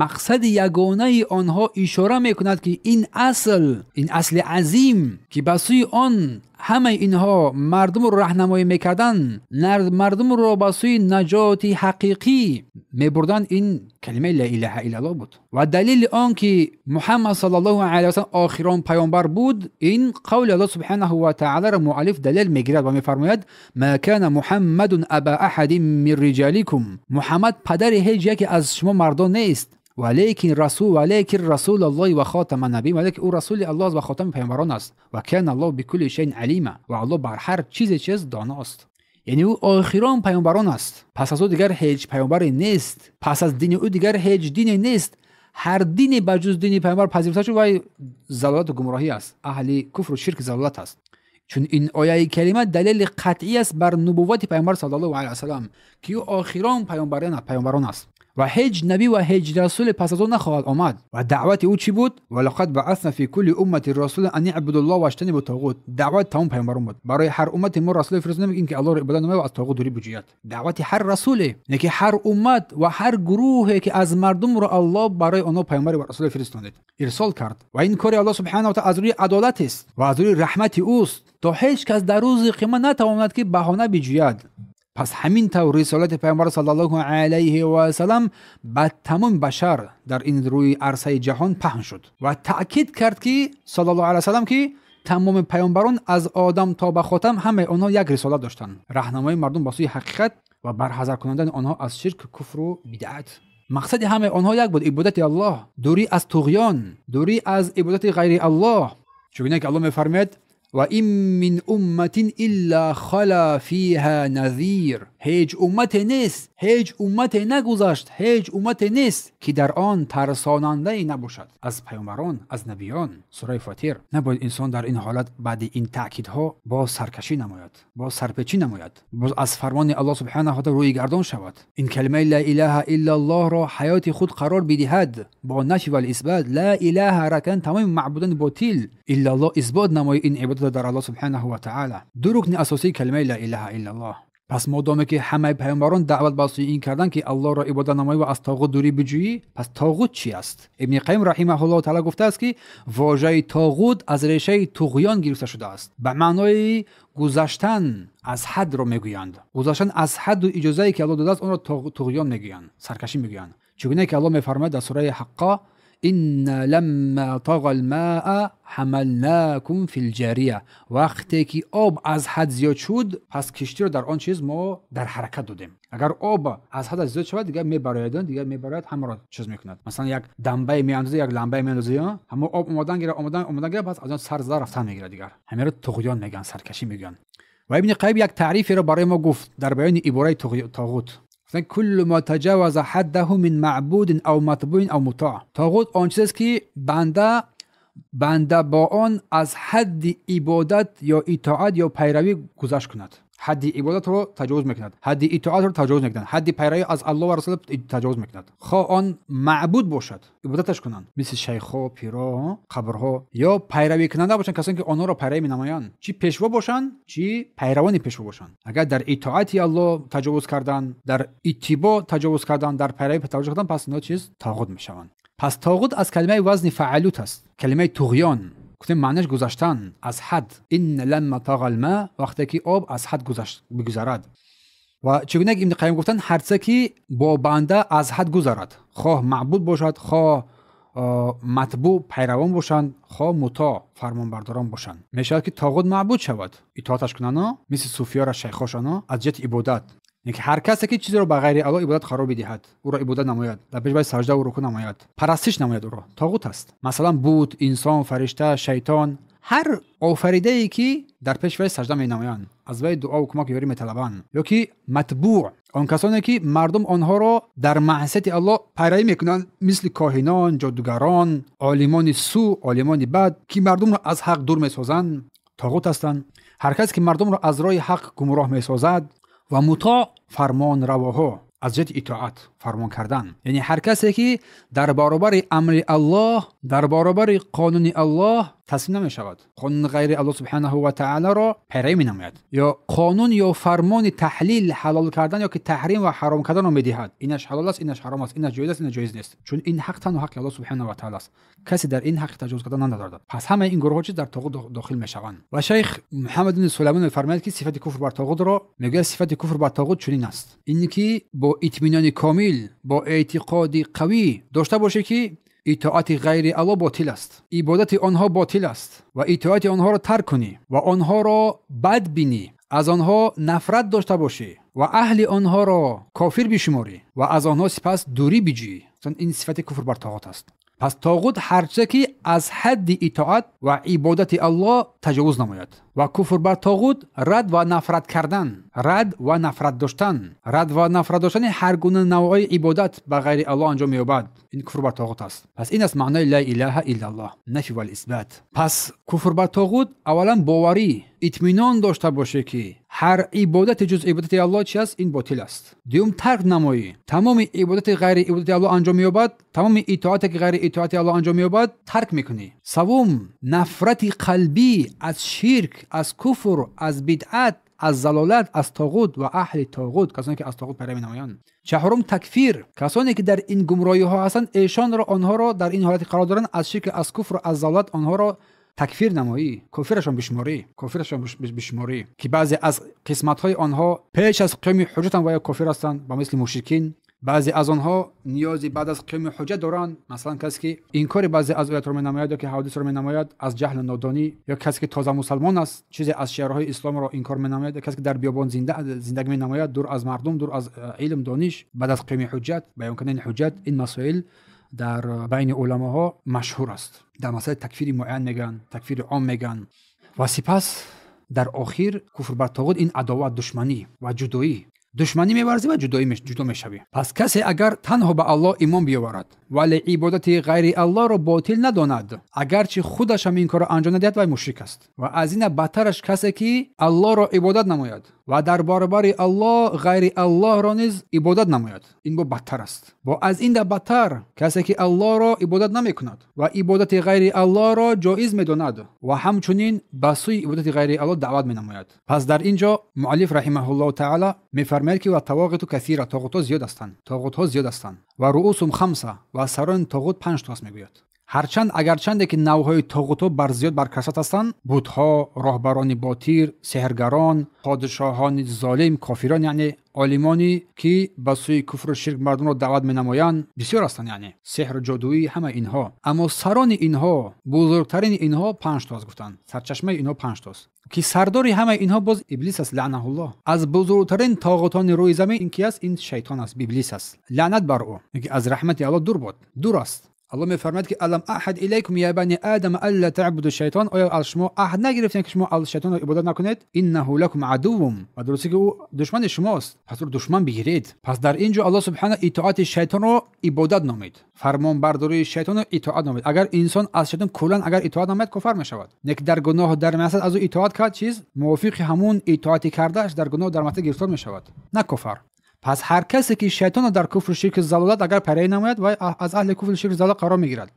мақсади ягонаи онҳо ишора мекунад ки ин асл, ин асли азим ки ба сӯи он ҳамаи инҳо мардумро роҳнамоӣ мекарданд, мардумро ба сӯи наҷоти ҳақиқӣ мебурданд, ин калимаи ла илаҳа иллаллоҳ буд. Ва далели он ки Муҳаммад саллаллоҳу алайҳи васаллам охирон паёмбар буд, ин қавли Аллоҳ субҳанаҳу ва таъолоро муаллиф далел мегирад ва мефармояд: ма кана Муҳаммадун аба аҳадин мин риҷаликум. Муҳаммад падари ҳеҷ яке аз шумо мардон нест, валекин расул, валекин расулаллоҳи ва хотама набиин, валекин ӯ расули Аллоҳ аст ва хотами паёмбарон аст. Ва кана Аллоҳ бикулли шайъин алима, ва Аллоҳ бар ҳар чизе чиз доност. Яъне ӯ охирон паёмбарон аст. Пас аз ӯ дигар ҳеҷ паёмбаре нест, пас аз дини ӯ дигар ҳеҷ дине нест. Ҳар дине ба ҷуз дини паёмбар пазируфта шуд, вай залолату гумроҳӣ аст, аҳли куфру ширк залолат аст. Чун ин ояи калима далели қатъӣ аст бар нубуввати паёмбар саллаллоҳу алайҳи васаллам, ки ӯ охирон паёмбарон аст ва ҳеҷ набӣ ва ҳеҷ расуле пас аз ӯ нахоҳад омад. Ва даъвати ӯ чӣ буд? Ва лақад баъасна фи кулли умматин расулан ан иъбудуллоҳ ваҷтанибу тоғут. Даъвати тамом паёмбарон буд. Барои ҳар уммате мо расуле фиристодем, ин ки Аллоҳро ибодат намояд ва аз тоғут дурӣ биҷӯяд. Даъвати ҳар расуле, не ки ҳар уммат ва ҳар гурӯҳе ки аз мардумро Аллоҳ барои онҳо паёмбаре ва расуле фиристонид, ирсол кард. Ва ин кори Аллоҳ субҳанаҳу ва таъоло аз рӯи адолат аст ва аз рӯи раҳмати ӯст, то ҳеҷ кас дар рӯзи қиёмат натавонад ки баҳона биҷӯяд. Пас ҳамин тавр рисолати паёмбар саллаллоҳу алайҳи васаллам ба тамоми башар дар ин рӯи арсаи ҷаҳон паҳн шуд ва таъкид кард ки саллаллоҳу алайҳи васаллам ки тамоми паёмбарон аз одам то ба хотам ҳамаи онҳо як рисолат доштанд: роҳнамоии мардум ба сӯи ҳақиқат ва барҳазар кунандани онҳо аз ширк, куфру бидъат. Мақсади ҳамаи онҳо як буд: ибодати Аллоҳ, дурӣ аз туғён, дурӣ аз ибодати ғайри Аллоҳ. Чунки Аллоҳ мефармояд: ва ин мин умматин илла хала фиҳа назир. Ҳеҷ уммате нест, ҳеҷ уммате нагузашт, ҳеҷ уммате нест ки дар он тарсонандае набошад аз паёмбарон, аз набиён. Сураи Фотир. Набояд инсон дар ин ҳолат баъди ин таъкидҳо боз саркашӣ намояд, боз сарпечӣ намояд, боз аз фармони Аллоҳ субҳанаҳу ва таъоло рӯи гардон шавад. Ин калимаи ла илаҳа иллаллоҳро ҳаёти худ қарор бидиҳад бо нафи вал исбот. Ла илаҳа ракан тамоми маъбудони ботил, иллаллоҳ исбот намои ин ибодат дар Аллоҳ субҳанаҳу ва таъоло. Ду рукни асосии калимаи ла илаҳа иллаллоҳ. Пас модоме ки ҳамаи паёмбарон даъват ба сӯи ин карданд ки Аллоҳро ибодат намоӣ ва аз тоғут дурӣ биҷӯӣ, пас тоғут чӣ аст? Ибни Қайим раҳимаҳуллоҳу таъоло гуфтааст ки вожаи тоғут аз решаи туғён гирифта шудааст, ба маънои гузаштан аз ҳадро мегӯянд. Гузаштан аз ҳадду иҷозае ки Аллоҳ додааст, онро туғён мегӯянд, саркашӣ мегӯянд. Чунки ки Аллоҳ мефармояд дар сураи Ҳаққо: инна ламма тағал маа ҳамалнакум фил ҷария. Вақте ки об аз ҳад зиёд шуд, пас киштиро дар он чиз мо дар ҳаракат додем. Агар об аз ҳад зиёд шавад, дигар мебарояд, дигар мебарояд, ҳамаро чиз мекунад. Масалан як дамбае меандозӣ, як ламбае меандозӣ, ҳамо об омадан гирад, омадан гирад, пас аз он сар зада рафтан мегирад дигар. Ҳамаро туғён мегӯянд, саркашӣ мегӯянд. Ва Ибни Қайим як таъриферо барои мо гуфт дар баёни ибораи тоғут. куллу ма таҷаваза ҳаддаҳу мин маъбудин ав матбуин ав мутоъ. Тоғут он чизест ки банда бо он аз ҳадди ибодат ё итоат ё пайравӣ гузашт кунад. Ҳадди ибодатро таҷовуз мекунад, ҳадди итоатро таҷовуз мекунад, ҳадди пайравӣ аз Аллоҳ ва расул таҷовуз мекунад. Хоҳ он маъбуд бошад, ибодаташ кунанд, мисли шайхҳо, пиро, қабрҳо, ё пайравӣ кунанда бошанд, касоне ки онҳоро пайравӣ менамоянд, чӣ пешво бошанд, чӣ пайравони пешво бошанд. Агар дар итоати Аллоҳ таҷовуз карданд, дар иттибоъ таҷовуз карданд, дар пайравӣ таҷовуз карданд, пас инҳо чиз тоғут мешаванд. Пас тоғут аз калимаи вазни фаъалут аст, калимаи туғён. Гуфтем маънаш гузаштан аз ҳад. Инна ламма тағал ма, вақте ки об аз ҳад бигузарад. Ва чигуна ки Ибни Қайим гуфтанд, ҳарче ки бо банда аз ҳад гузарад, хоҳ маъбуд бошад, хоҳ матбӯъ пайравон бошанд, хоҳ мутоъ фармонбардорон бошанд. Мешавад ки тоғут маъбуд шавад, итоаташ кунанд, мисли суфиёра, шайхошона, аз ҷиҳати ибодат. Яъне ҳар касе ки чизеро ба ғайри Аллоҳ ибодат қарор бидиҳад, ӯро ибодат намояд, дар пеши вай сажда ва рукӯъ намояд, парастиш намояд, ӯро тоғут аст. Масалан бут, инсон, фаришта, шайтон, ҳар офаридае ки дар пеши вай сажда менамоянд, аз вай дуо ва кӯмак ёрӣ металабанд. Ё ки матбӯъ, он касоне ки мардум онҳоро дар маъсияти Аллоҳ пайравӣ мекунанд, мисли коҳинон, ҷодугарон, олимони сӯ, олимони бад, ки мардумро аз ҳақ дур месозанд, тоғут ҳастанд. Ҳар касе ки мардумро аз роҳи ҳақ гумроҳ месозад. Ва мутоъ фармонравоҳо аз ҷиҳати итоат, фармон кардан. Яъне ҳар касе ки дар баробари амри Аллоҳ, дар баробари қонуни Аллоҳ таслим намешавад, қонуни ғайри Аллоҳ субҳанаҳу ва таъолоро пайравӣ менамояд, ё қонун ё фармони таҳлил ҳалол кардан ё ки таҳрим ва ҳаром карданро медиҳад. Инаш ҳалол аст, инаш ҳаром аст, инаш ҷоиз аст, инаш ҷоиз нест. Чун ин ҳақ танҳо ҳақи Аллоҳ субҳанаҳу ва таъоло аст. Касе дар ин ҳақ таҷовуз кардан надорад. Пас ҳамаи ин гурӯҳҳо чиз дар тоғут дохил мешаванд. Ва шайх Муҳаммад ибн Сулаймон мефармояд, ки сифати куфр бар тоғутро мегӯяд, сифати куфр бар тоғут чунин аст: ин ки бо итминони комил, бо эътиқоди қавӣ дошта бошӣ, ки итоати ғайри Аллоҳ ботил аст, ибодати онҳо ботил аст ва итоати онҳоро тарк кунӣ ва онҳоро бад бинӣ, аз онҳо нафрат дошта бошӣ ва аҳли онҳоро кофир бишуморӣ ва аз онҳо сипас дурӣ биҷӯӣ. Ин сифати куфр бар тоғут аст. Пас тоғут ҳарче ки аз ҳадди итоат ва ибодати Аллоҳ таҷовуз намояд. Ва куфр бар тоғут рад ва нафрат кардан, рад ва нафрат доштан, рад ва нафрат доштани ҳар гуна навъҳои ибодат ба ғайри Аллоҳ анҷом меёбад. Ин куфр бар тоғут аст. Пас ин аст маънои ла илаҳа иллаллоҳ, нафи вал исбат. Пас куфр бар тоғут аввалан боварӣ, итминон дошта боше, ки ҳар ибодати ҷуз ибодати Аллоҳ чи аст, ин ботил аст. Дуюм, тарк намоӣ тамоми ибодати ғайри ибодати Аллоҳ анҷом меёбад, тамоми итоате ки ғайри итоати Аллоҳ анҷом меёбад тарк мекунӣ. Севум, нафрати қалбӣ аз ширк, аз куфр, аз бидъат, аз залолат, аз тоғут ва аҳли тоғут, касоне ки аз тоғут пайравӣ намоянд. Чаҳорум, такфир, касоне ки дар ин гумроҳиҳо ҳастанд, эшонро, онҳоро дар ин ҳолати қарор доранд, аз ширк, аз куфр, аз залолат онҳоро такфир намоӣ, кофирашон бишуморӣ, кофирашон бишуморӣ, ки баъзе аз қисматҳои онҳо пеш аз қиёми ҳуҷҷат ва ё кофир ҳастанд, ба мисли мушрикин. Баъзе аз онҳо ниёзи баъд аз қиёми ҳуҷҷат доранд, масалан касе ки инкори баъзе аз оятро менамояд ё ки ҳаводисро менамояд аз ҷаҳлу нодонӣ, ё касе ки тоза мусалмон аст, чизе аз шиарҳои исломро инкор менамояд, ё касе ки дар биёбон зиндагӣ менамояд, дур аз мардум, дур аз илм, дониш, баъд аз қиёми ҳуҷҷат, баён кардани ҳуҷҷат. Ин масоил дар байни уламоҳо машҳур аст. Дар масъалаи такфири муайян мегӯянд, такфири ом мегӯянд. Ва сипас дар охир куфр бар тоғут ин адоват, душманӣ ва ҷудоӣ. Душманӣ меварзӣ ва ҷудо мешавӣ. Пас касе агар танҳо ба Аллоҳ имон биёварад, вале ибодати ғайри Аллоҳро ботил надонад, агарчи худаш ҳам ин корро анҷом надиҳад, вай мушрик аст. Ва аз ина бадтараш касе ки Аллоҳро ибодат намояд ва дар баробари Аллоҳ ғайри Аллоҳро низ ибодат намояд, ин бо бадтар аст. Бо аз ин да бадтар касе ки Аллоҳро ибодат намекунад ва ибодати ғайри Аллоҳро ҷоиз медонад ва ҳамчунин ба сӯи ибодати ғайри Аллоҳ даъват менамояд. Пас дар ин ҷо муаллиф раҳимаҳуллоҳу таъала мефармояд, ки ва тавоғиту касира, тоғутҳо зиёд ҳастанд, тоғутҳо зиёд ҳастанд ва руусум хамса, ва сарони тоғут 5 то аст мегӯяд. Ҳарчанд агарчанде ки навъҳои тоғутҳо бар зиёд бар касрат ҳастанд, бутҳо, роҳбарони ботир, сеҳргарон, подшоҳони золим, кофирон, яъне олимоне ки ба сӯи куфру ширк мардумро даъват менамоянд, бисёр ҳастанд, яъне сеҳру ҷодуӣ, ҳама инҳо. Аммо сарони инҳо, бузургтарини инҳо 5 то аст гуфтанд. Сарчашмаи инҳо 5 то аст, ки сардори ҳамаи инҳо боз иблис аст, лаънаҳуллоҳ. Аз бузургтарин тоғутони рӯи замин ин ки аст? Ин шайтон аст, иблис аст. Лаънат бар ӯ, ки аз раҳмати Аллоҳ дур бод, дур аст. Аллоҳ мефармояд, ки алам аҳад илайкум я бани одама алла таъбуду шайтон, оё аз шумо аҳд нагирифтем, ки шумо аз шайтонро ибодат накунед? Иннаҳу лакум адуввум, ва дурустӣ ки ӯ душмани шумост, пас ӯро душман бигиред. Пас дар ин ҷо Аллоҳ субҳана итоати шайтонро ибодат номид, фармонбардории шайтонро итоат номид. Агар инсон аз шайтон куллан агар итоат намояд, кофар мешавад. Лекин дар гуноҳ дар маъсият аз ӯ итоат кард, чиз мувофиқи ҳамун итоати кардааш дар гуноҳ дар маъсият гирифтор мешавад, на кофар. Пас ҳар касе ки шайтонро дар куфру ширку залолат агар пайравӣ намояд, вай аз аҳли куфру ширку залолат қарор мегирад.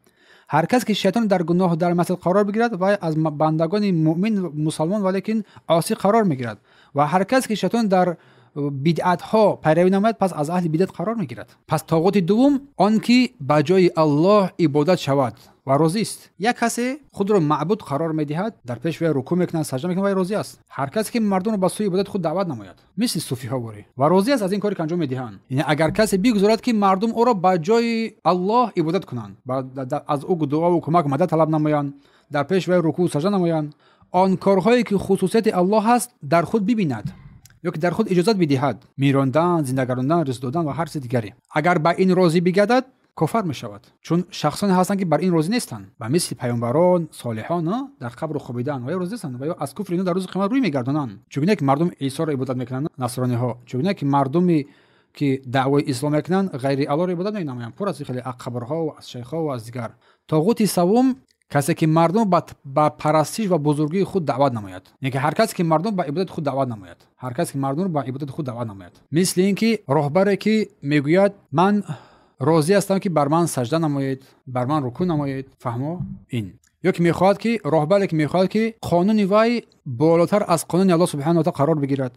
Ҳар кас ки шайтонро дар гуноҳ дар маъсият қарор бигирад, вай аз бандагони муъмин мусалмон валекин осӣ қарор мегирад. Ва ҳар кас ки шайтон дар бидъатҳо пайравӣ намояд, пас аз аҳли бидъат қарор мегирад. Пас тоғути дуввум он ки ба ҷои Аллоҳ ибодат шавад ва розист. Як касе худро маъбуд қарор медиҳад, дар пеш вай рукӯъ мекунад, саҷда мекунад, вай розӣ аст. Ҳар касе ки мардумро ба сӯи ибодати худ даъват намояд, мисли суфиҳо ворӣ, ва розӣ аст аз ин коре ки анҷом медиҳанд. Яъне агар касе бигузорад, ки мардум ӯро ба ҷои Аллоҳ ибодат кунанд, аз ӯ дуову кӯмак мадад талаб намоянд, дар пеш вай рукӯъ саҷда намоянд, он корҳое ки хусусияти Аллоҳ ҳаст дар худ бибинад ё ки дар худ иҷозат бидиҳад, мирондан, зинда гардондан, ризқ додан ва ҳар чизи дигаре, агар ба ин розӣ бигардад, кофар мешавад. Чун шахсоне ҳастанд, ки бар ин розӣ нестанд, ба мисли паёмбарон, солиҳон дар қабру хобидан ва ё розӣ нестанд ва ё аз куфри инҳо дар рӯзи қиёмат рӯй мегардонанд. Чунки ки мардум Исоро ибодат мекунанд, насрониҳо, чунки ки мардуме ки даъвои ислом мекунанд, ғайри Аллоҳро ибодат менамоянд, пур аз хеле аз қабрҳо ва аз шайхҳо ва аз дигар. Тоғути севум касе ки мардум ба парастиш ва бузургии худ даъват намояд, яъне ки ҳар касе ки мардум ба ибодати худ даъват намояд, ҳар касе ки мардумро ба ибодати худ даъват намояд. Мисли ин ки роҳбаре ки мегӯяд ман розӣ ҳастам, ки бар ман саҷда намоед, бар ман рукӯъ намоед, фаҳмо ин. Ё ки мехоҳад ки роҳбаре ки мехоҳад ки қонуни вай болотар аз қонуни Аллоҳ субҳанаҳу ва таъоло қарор бигирад,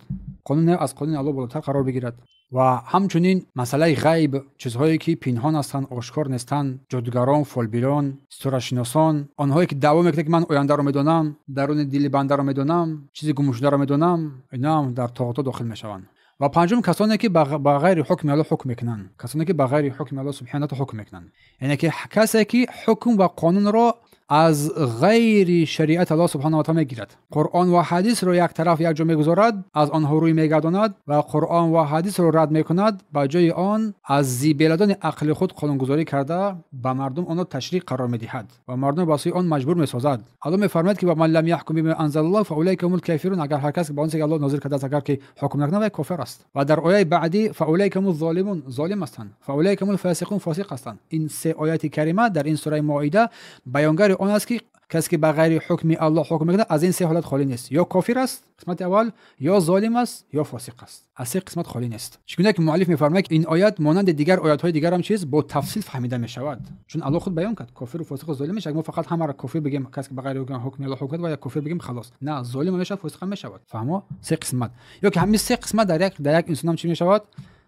қонуни аз қонуни Аллоҳ болотар қарор бигирад. Ва ҳамчунин масъалаи ғайб, чизҳое ки пинҳон ҳастанд, ошкор нестанд, ҷодугарон, фолбинон, ситорашиносон, онҳое ки даъво мекунанд ки ман ояндаро медонам, даруни дили бандаро медонам, чизи гумшударо медонам, инҳо ҳам дар тоғутҳо дохил мешаванд. Ва панҷум, касоне ки ба ғайри ҳукми Аллоҳ ҳукм мекунанд, касоне ки ба ғайри ҳукми Аллоҳ субҳанаҳу ва таъоло ҳукм мекунанд, яъне ки касе ки ҳукм ва қонунро аз ғайри шариат Аллоҳ субҳанаҳу ва таъоло мегирад, Қуръон ва ҳадисро як тараф як ҷо мегузорад, аз онҳо рӯй мегардонад ва Қуръон ва ҳадисро рад мекунад, ба ҷои он аз зибеладони ақли худ қонунгузорӣ карда ба мардум онро ташриъ қарор медиҳад ва мардум ба сӯи он маҷбур месозад. Аллоҳ мефармояд ки ва ман лам яҳкум бима анзалаллоҳ фаулайка ҳумул кофирун, агар ҳар кас ба он чизе ки Аллоҳ нозил кардааст агар ки ҳукм накунад, вай кофир аст. Ва дар ояи баъдӣ фаулайка ҳумуз золимун, золим ҳастанд, фаулайка ҳумул фасиқун, фосиқ ҳастанд. Ин се ояти карима дар ин сураи Моида баёнгари он аст ки касе ки ба ғайри ҳукми Аллоҳ ҳукм мекунад аз ин се ҳолат холӣ нест: ё кофир аст, қисмати аввал, ё золим аст, ё фосиқ аст. Аз се қисмат холӣ нест. Чунки ки муаллиф мефармояд ки ин оят монанди дигар оятҳои дигар ҳам чиз бо тафсил фаҳмида мешавад, чун Аллоҳ худ баён кард кофиру фосиқу золим мешавад. Мо фақат ҳамаро кофир бигем, касе ки ба ғайри ҳукми Аллоҳ ҳукм кард ва як кофир бигем, халос. На, золим мешавад, фосиқ ҳам мешавад. Фаҳмо? Се қисмат. Ё ки ҳамин се қисмат дар як инсон ҳам чӣ мешавад?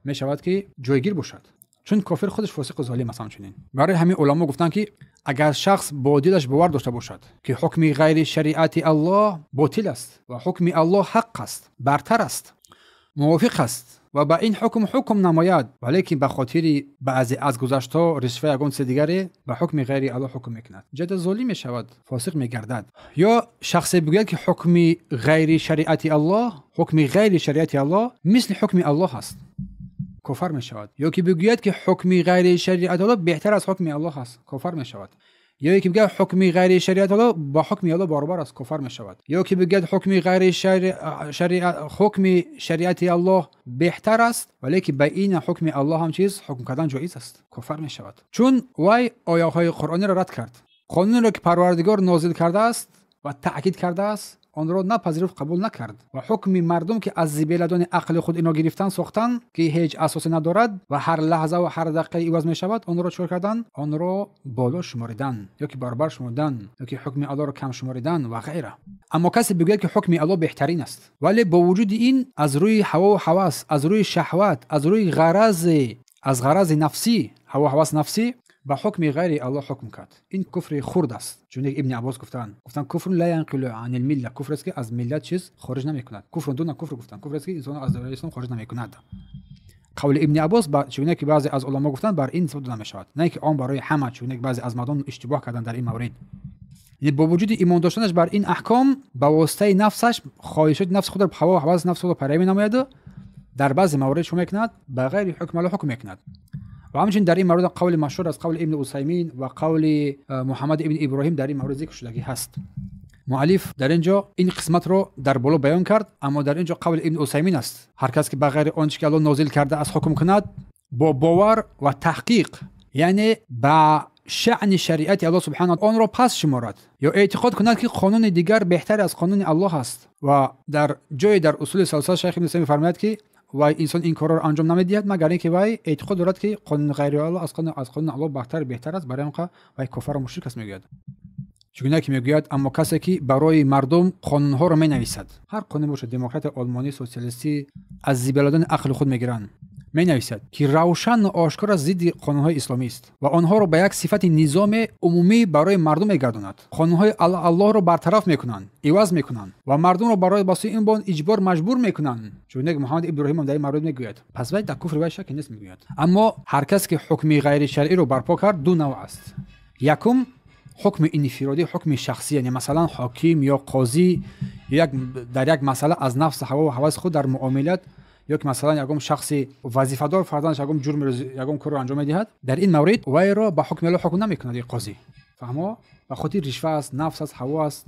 Мешавад ки ҷойгир бошад, чун кофир худаш фосиқу золим аст. Ҳамчунин барои ҳамин уламо гуфтанд ки агар шахс бо дилаш бовар дошта бошад ки ҳукми ғайри шариати Аллоҳ ботил аст ва ҳукми Аллоҳ ҳақ аст, бартар аст, мувофиқ аст ва ба ин ҳукм ҳукм намояд, валекин ба хотири баъзе аз гузаштҳо, ришва, ягон чизи дигаре ба ҳукми ғайри Аллоҳ ҳукм мекунад, ҷада золим мешавад, фосиқ мегардад. Ё шахсе бигӯяд ки ҳукми ғайри шариати Аллоҳ, ҳукми ғайри шариати Аллоҳ мисли ҳукми Аллоҳ аст, кофар мешавад. Ё ки бигӯяд ки ҳукми ғайри шариати Аллоҳ беҳтар аз ҳукми Аллоҳ аст, кофар мешавад. Ё ки бигӯяд ҳукми ғайри шариати Аллоҳ бо ҳукми Аллоҳ баробар аст, кофар мешавад. Ё ки бигӯяд ҳукми ғайри шариат, ҳукми шариати Аллоҳ беҳтар аст, валекин ба ин ҳукми Аллоҳ ҳам чиз ҳукм кардан ҷоиз аст, кофар мешавад. Чун вай ояҳои Қуръониро рад кард, қонунеро ки Парвардигор нозил кардааст ва таъкид кардааст, онро напазируфт, қабул накард ва ҳукми мардум ки аз зибеладони ақли худ ино гирифтан сохтан ки ҳеҷ асосе надорад ва ҳар лаҳза ва ҳар дақиқа иваз мешавад, онро чикор кардан? Онро боло шуморидан ё ки баробар шуморидан ё ки ҳукми Аллоҳро кам шуморидан ва ғайра. Аммо касе бигӯяд ки ҳукми Аллоҳ беҳтарин аст, вале бо вуҷуди ин аз рӯи ҳаву ҳавас, аз рӯи шаҳват, аз рӯи ғарази, аз ғарази нафсӣ, ҳаву ҳавас нафсӣ ба ҳукми ғайри Аллоҳ ҳукм кард, ин куфри хурд аст. Чун Ибни Аббос гуфтанд куфр ла янқилу анил милла, куфр аст ки аз миллат чиз хориҷ намекунад. Куфр дуна куфр гуфтанд, куфр аст ки инсонро аз доираи ислом хориҷ намекунад. Қавли Ибни Аббос чунки ки баъзе аз уламо гуфтанд бар ин нисбат дода мешавад, на ки он барои ҳама, чунки баъзе аз мардум иштибоҳ карданд дар ин маврид. Яъне бо вуҷуди имон доштанаш бар ин аҳком, ба воситаи нафсаш хоҳишоти нафси худро, ҳаво ва ҳаваси нафси худро пайравӣ менамояд, дар баъзе маврид чӣ мекунад? Ба ғайри ҳукми Аллоҳ ҳукм мекунад. Ва ҳамчунин дар ин маврид қавли машҳур аз қавли Ибни Усаймин ва қавли Муҳаммад ибни Иброҳим дар ин маврид зикр шудагӣ ҳаст. Муаллиф дар ин ҷо ин қисматро дар боло баён кард, аммо дар ин ҷо қавли Ибни Усаймин аст: ҳар кас ки ба ғайри он чӣ ки Аллоҳ нозил карда аз ҳукм кунад бо бовар ва таҳқиқ, яъне ба шаъни шариати Аллоҳ субҳанаҳу онро пас шуморад ё эътиқод кунад ки қонуни дигар беҳтар аз қонуни Аллоҳ аст. Ва дар ҷое дар усули саласа шайх Ибни Усаймин мефармояд ки вай инсон ин корро анҷом намедиҳад, магар ин ки вай эътиқод дорад ки қонуни ғайри Аллоҳ аз қонуни Аллоҳ бартар беҳтар аст, барои он ки вай кофару мушрик аст мегӯяд. Чунки ки мегӯяд аммо касе ки барои мардум қонунҳоро менависад, ҳар қонун бошад, демократия, олмонӣ, социалистӣ, аз зибеладони ақли худ мегиранд, менависад ки равшан ва ошкора зидди қонунҳои исломист ва онҳоро ба як сифати низоми умумӣ барои мардум мегардонад. Қонунҳои Аллоҳро бартараф мекунанд, иваз мекунанд ва мардумро барои ба сӯи ин бон иҷбор маҷбур мекунанд. Чунки Муҳаммад Иброҳим дар ин маврид мегӯяд, пас вай дар куфри вай шакке нест мегӯяд. Аммо ҳар кас ки ҳукми ғайри шаръиро барпо кард, ду навъ аст. Якум, ҳукми инфиродӣ, ҳукми шахсӣ, яъне масалан ҳоким ё қозӣ дар як масъала аз нафс, ҳаво ва ҳаваси худ дар муомилат, ё ки масалан ягон шахси вазифадор фарзандаш ягон ҷурм, ягон корро анҷом медиҳад, дар ин маврид вайро ба ҳукми Аллоҳ ҳукм намекунад ин қозӣ. Фаҳмо? Ба хотири ришва аст, нафс аст, ҳаво аст,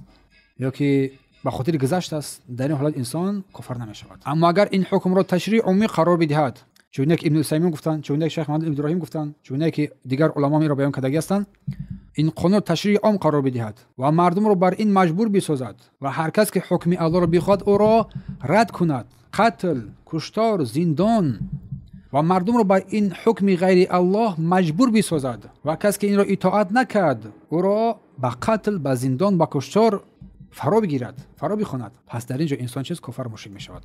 ё ки ба хотири гузашт аст, дар ин ҳолат инсон кофар намешавад. Аммо агар ин ҳукмро ташриъи умумӣ қарор бидиҳад, чуне ки Ибни Усаймин гуфтанд, чуне ки шайх Муҳаммад ибни Иброҳим гуфтанд, чуне ки дигар уламо инро баён кардагӣ ҳастанд, ин қонун ташриъи ом қарор бидиҳад ва мардумро бар ин маҷбур бисозад ва ҳар кас ки ҳукми Аллоҳро бихоҳад ӯро рад кунад, қатл, куштор, зиндон ва мардумро ба ин ҳукми ғайри Аллоҳ маҷбур бисозад ва кас ки инро итоат накард, ӯро ба қатл, ба зиндон, ба куштор фаро бигирад, фаро бихонад, пас дар ин ҷо инсон чиз куфр, мушрик мешавад.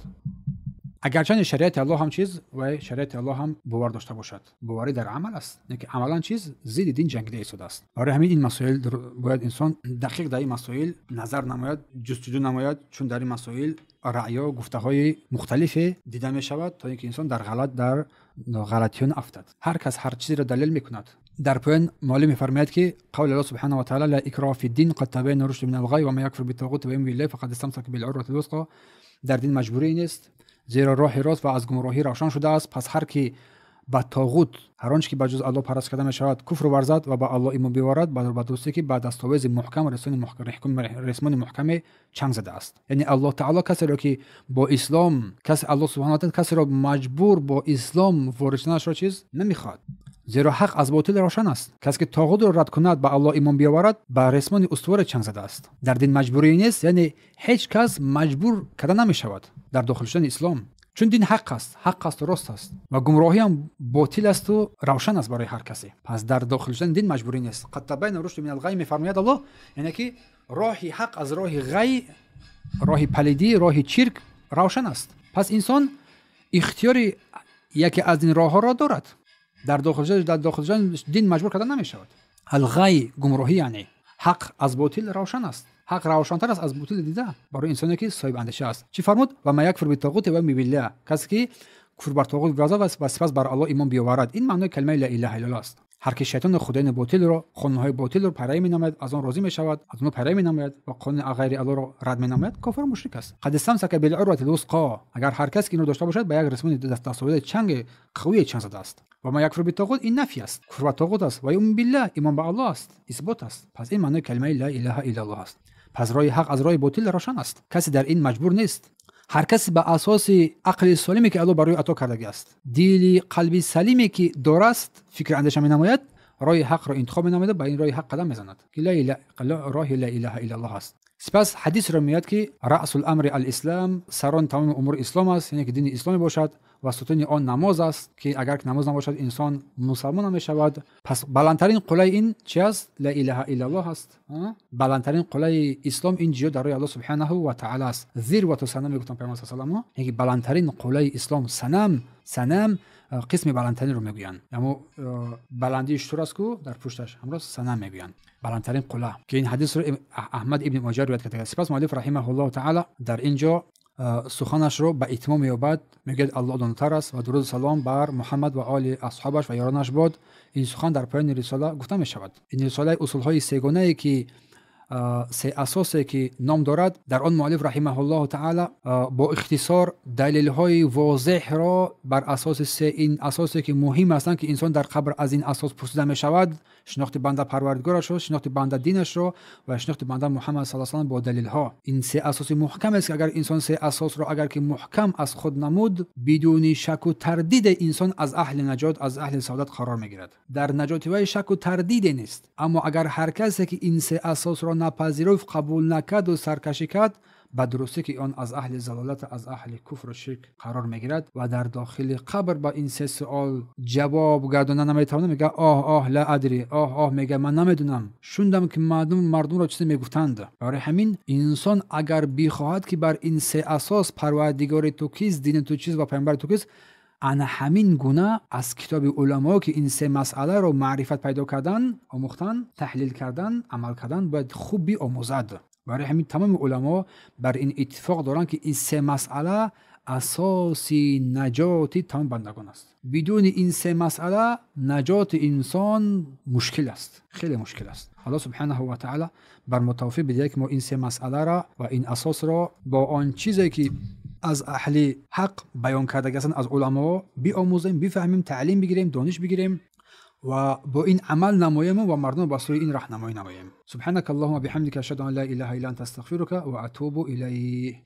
Агарчанд шариати Аллоҳ ҳам чиз ва шариати Аллоҳ ҳам бовар дошта бошад, боварӣ дар амал аст, лекин амалан чиз зидди дин ҷангида истодааст. Барои ҳамин ин масоил бояд инсон дақиқ дар ин масоил назар намояд, ҷустуҷӯ намояд, чун дар ин масоил раъё, гуфтаҳои мухталифе дида мешавад, то ин ки инсон дар ғалатиён афтад. Ҳар кас ҳар чизеро далел мекунад. Дар поён муаллим мефармояд, ки қавли Аллоҳ субҳанаҳу ва таъала: ла икроҳа фид-дин қад табайяна рушду минал ғай ва ман якфур бит-тоғути ва юъмин биллаҳи фақад истамсака бил-урватил вусқа. Дар дин маҷбурӣ нест, зеро роҳи рост ва аз гумроҳӣ равшан шудааст. Пас ҳар ки ба тоғут, ҳар он чи ки ба ҷуз Аллоҳ параст карда мешавад, куфр варзад ва ба Аллоҳ имон биёварад, ба дурустӣ ки ба дастовези муҳкам, ресмони муҳкаме чанг задааст. Яъне Аллоҳ таъоло касеро ки бо ислом, кас Аллоҳ субҳанаҳу ва таъоло касеро маҷбур бо ислом ворид шуданашро чиз намехоҳад, зеро ҳақ аз ботил равшан аст. Кас ки тоғутро рад кунад, ба Аллоҳ имон биёварад, ба ресмони устуворе чанг задааст. Дар дин маҷбурӣ нест, яъне ҳеҷ кас маҷбур карда намешавад дар дохил шудани ислом, чун дин ҳақ аст, ҳақ аст ва рост аст ва гумроҳӣ ҳам ботил аст ва равшан аст барои ҳар касе. Пас дар дохил шудани дин маҷбурӣ нест. Қад табайяна рушду минал ғай мефармояд Аллоҳ, яъне ки роҳи ҳақ аз роҳи ғай, роҳи палидӣ, роҳи чирк равшан аст. Пас инсон ихтиёри яке аз ин роҳҳоро дорад. Дар дохил шудани дин маҷбур карда намешавад. Алғай гумроҳӣ, яъне ҳақ аз ботил равшан аст. Ҳақ равшантар аст аз ботил дида барои инсоне ки соҳиби андеша аст. Чӣ фармуд? Ва ман якфур бит-тоғути ва юъмин биллаҳ. Касе ки куфр бар тоғут варзад ва сипас бар Аллоҳ имон биёварад. Ин маънои калимаи ла илаҳа иллаллоҳ аст. Ҳар ки шайтону худои ботилро, қонунҳои ботилро пайравӣ менамояд, аз он розӣ мешавад, аз онҳо пайравӣ менамояд ва қонуни ғайри Аллоҳро рад менамояд, кофир, мушрик аст. Қад истамсака бил-урватил вусқа. Агар ҳар кас ки инро дошта бошад, ба як ресмони дастовезе чанги қавие чанг задааст. Ва ман якфур бит-тоғут ин нафй аст, куфр бар тоғут аст, ва юъмин биллаҳ имон ба Аллоҳ аст, исбот аст. Пас ин маънои калимаи ла илаҳа иллаллоҳ аст. Пас роҳи ҳақ аз роҳи ботил равшан аст. Касе дар ин маҷбур нест. Ҳар касе ба асоси ақли солиме ки Аллоҳ барои ато кардагиаст, дили қалби салиме ки дораст, фикр андеша менамояд, роҳи ҳақро интихоб менамояд, ба ин роҳи ҳақ қадам мезанад, ки роҳи ла илаҳа иллаллоҳ аст. Сипас ҳадисро меояд, ки раъсул амри ал-ислам, сарони тамоми умури ислом аст, яъне ки дини исломӣ бошад ва сутуни он намоз аст, ки агар намоз набошад инсон мусалмон намешавад. Пас баландтарин қуллаи ин чи аст? Ла илаҳа иллаллоҳ аст. Баландтарин қуллаи ислом ин ҷиҳод дар роҳи Аллоҳ субҳанаҳу ва таъала аст. Зирвату санам мегуфтанд Паёмбар саллаллоҳу алайҳи васаллам, яъне ки баландтарин қуллаи ислом санам қисми баландтаринро мегӯянд. Аммо баландии шутур аст ку дар пушташ ҳамро санам мегӯянд, баландтарин қулла, ки ин ҳадисро Аҳмад ибни Моҷа ривоят кардааст. Сипас муаллиф раҳимаҳуллоҳу таъала дар ин ҷо суханашро ба итмом меёбад, мегӯяд Аллоҳ донотар аст ва дуруду салом бар Муҳаммад ва оли асҳобаш ва ёронаш бод. Ин сухан дар поёни рисола гуфта мешавад. Ин рисолаи усулҳои сегонае ки се асосе ки ном дорад, дар он муаллиф раҳимаҳуллоҳу таъала бо ихтисор далелҳои возеҳро бар асоси се ин асосе ки муҳим ҳастанд, ки инсон дар қабр аз ин асос пурсида мешавад, шинохти банда парвардигорашро, шинохти банда динашро ва шинохти банда Муҳаммад саллаллоҳу алайҳи васаллам бо далелҳо. Ин се асоси муҳкам аст, ки агар инсон се асосро агар ки муҳкам аз худ намуд, бидуни шаку тардид инсон аз аҳли наҷот, аз аҳли саодат қарор мегирад. Дар наҷоти вай шаку тардиде нест. Аммо агар ҳар касе ки ин се асосро напазируфт, қабул накард ва саркашӣ кард, ба дурустӣ ки он аз аҳли залолат, аз аҳли куфру ширк қарор мегирад ва дар дохили қабр ба ин се суол ҷавоб гардонда наметавонад. Мегӯяд оҳ оҳ ла адри, оҳ оҳ, мегӯяд ман намедонам, шундам ки мардумро чизе мегуфтанд. Барои ҳамин инсон агар бихоҳад ки бар ин се асос парвардигори ту кист, дини ту чист ва паёмбари ту кист, ана ҳамин гуна аз китоби уламо ки ин се масъаларо маърифат пайдо кардан, омӯхтан, таҳлил кардан, амал кардан бояд хуб биомӯзад. Барои ҳамин тамоми уламо бар ин иттифоқ доранд, ки ин се масъала асоси наҷоти тамоми бандагон аст. Бидуни ин се масъала наҷоти инсон мушкил аст, хеле мушкил аст. Аллоҳ субҳанаҳу ва таъала бар мо тавфиқ бидиҳад, ки мо ин се масъаларо ва ин асосро бо он чизе ки аз аҳли ҳақ баён кардагӣ ҳастанд, аз уламо биомӯзем, бифаҳмем, таълим бигирем, дониш бигирем ва бо ин амал намоем ва мардумро ба сӯи ин роҳнамоӣ намоем. Субҳанака Аллоҳумма биҳамдика, ашҳаду ан ла илаҳа илла анта, астағфирука ва атубу илайк.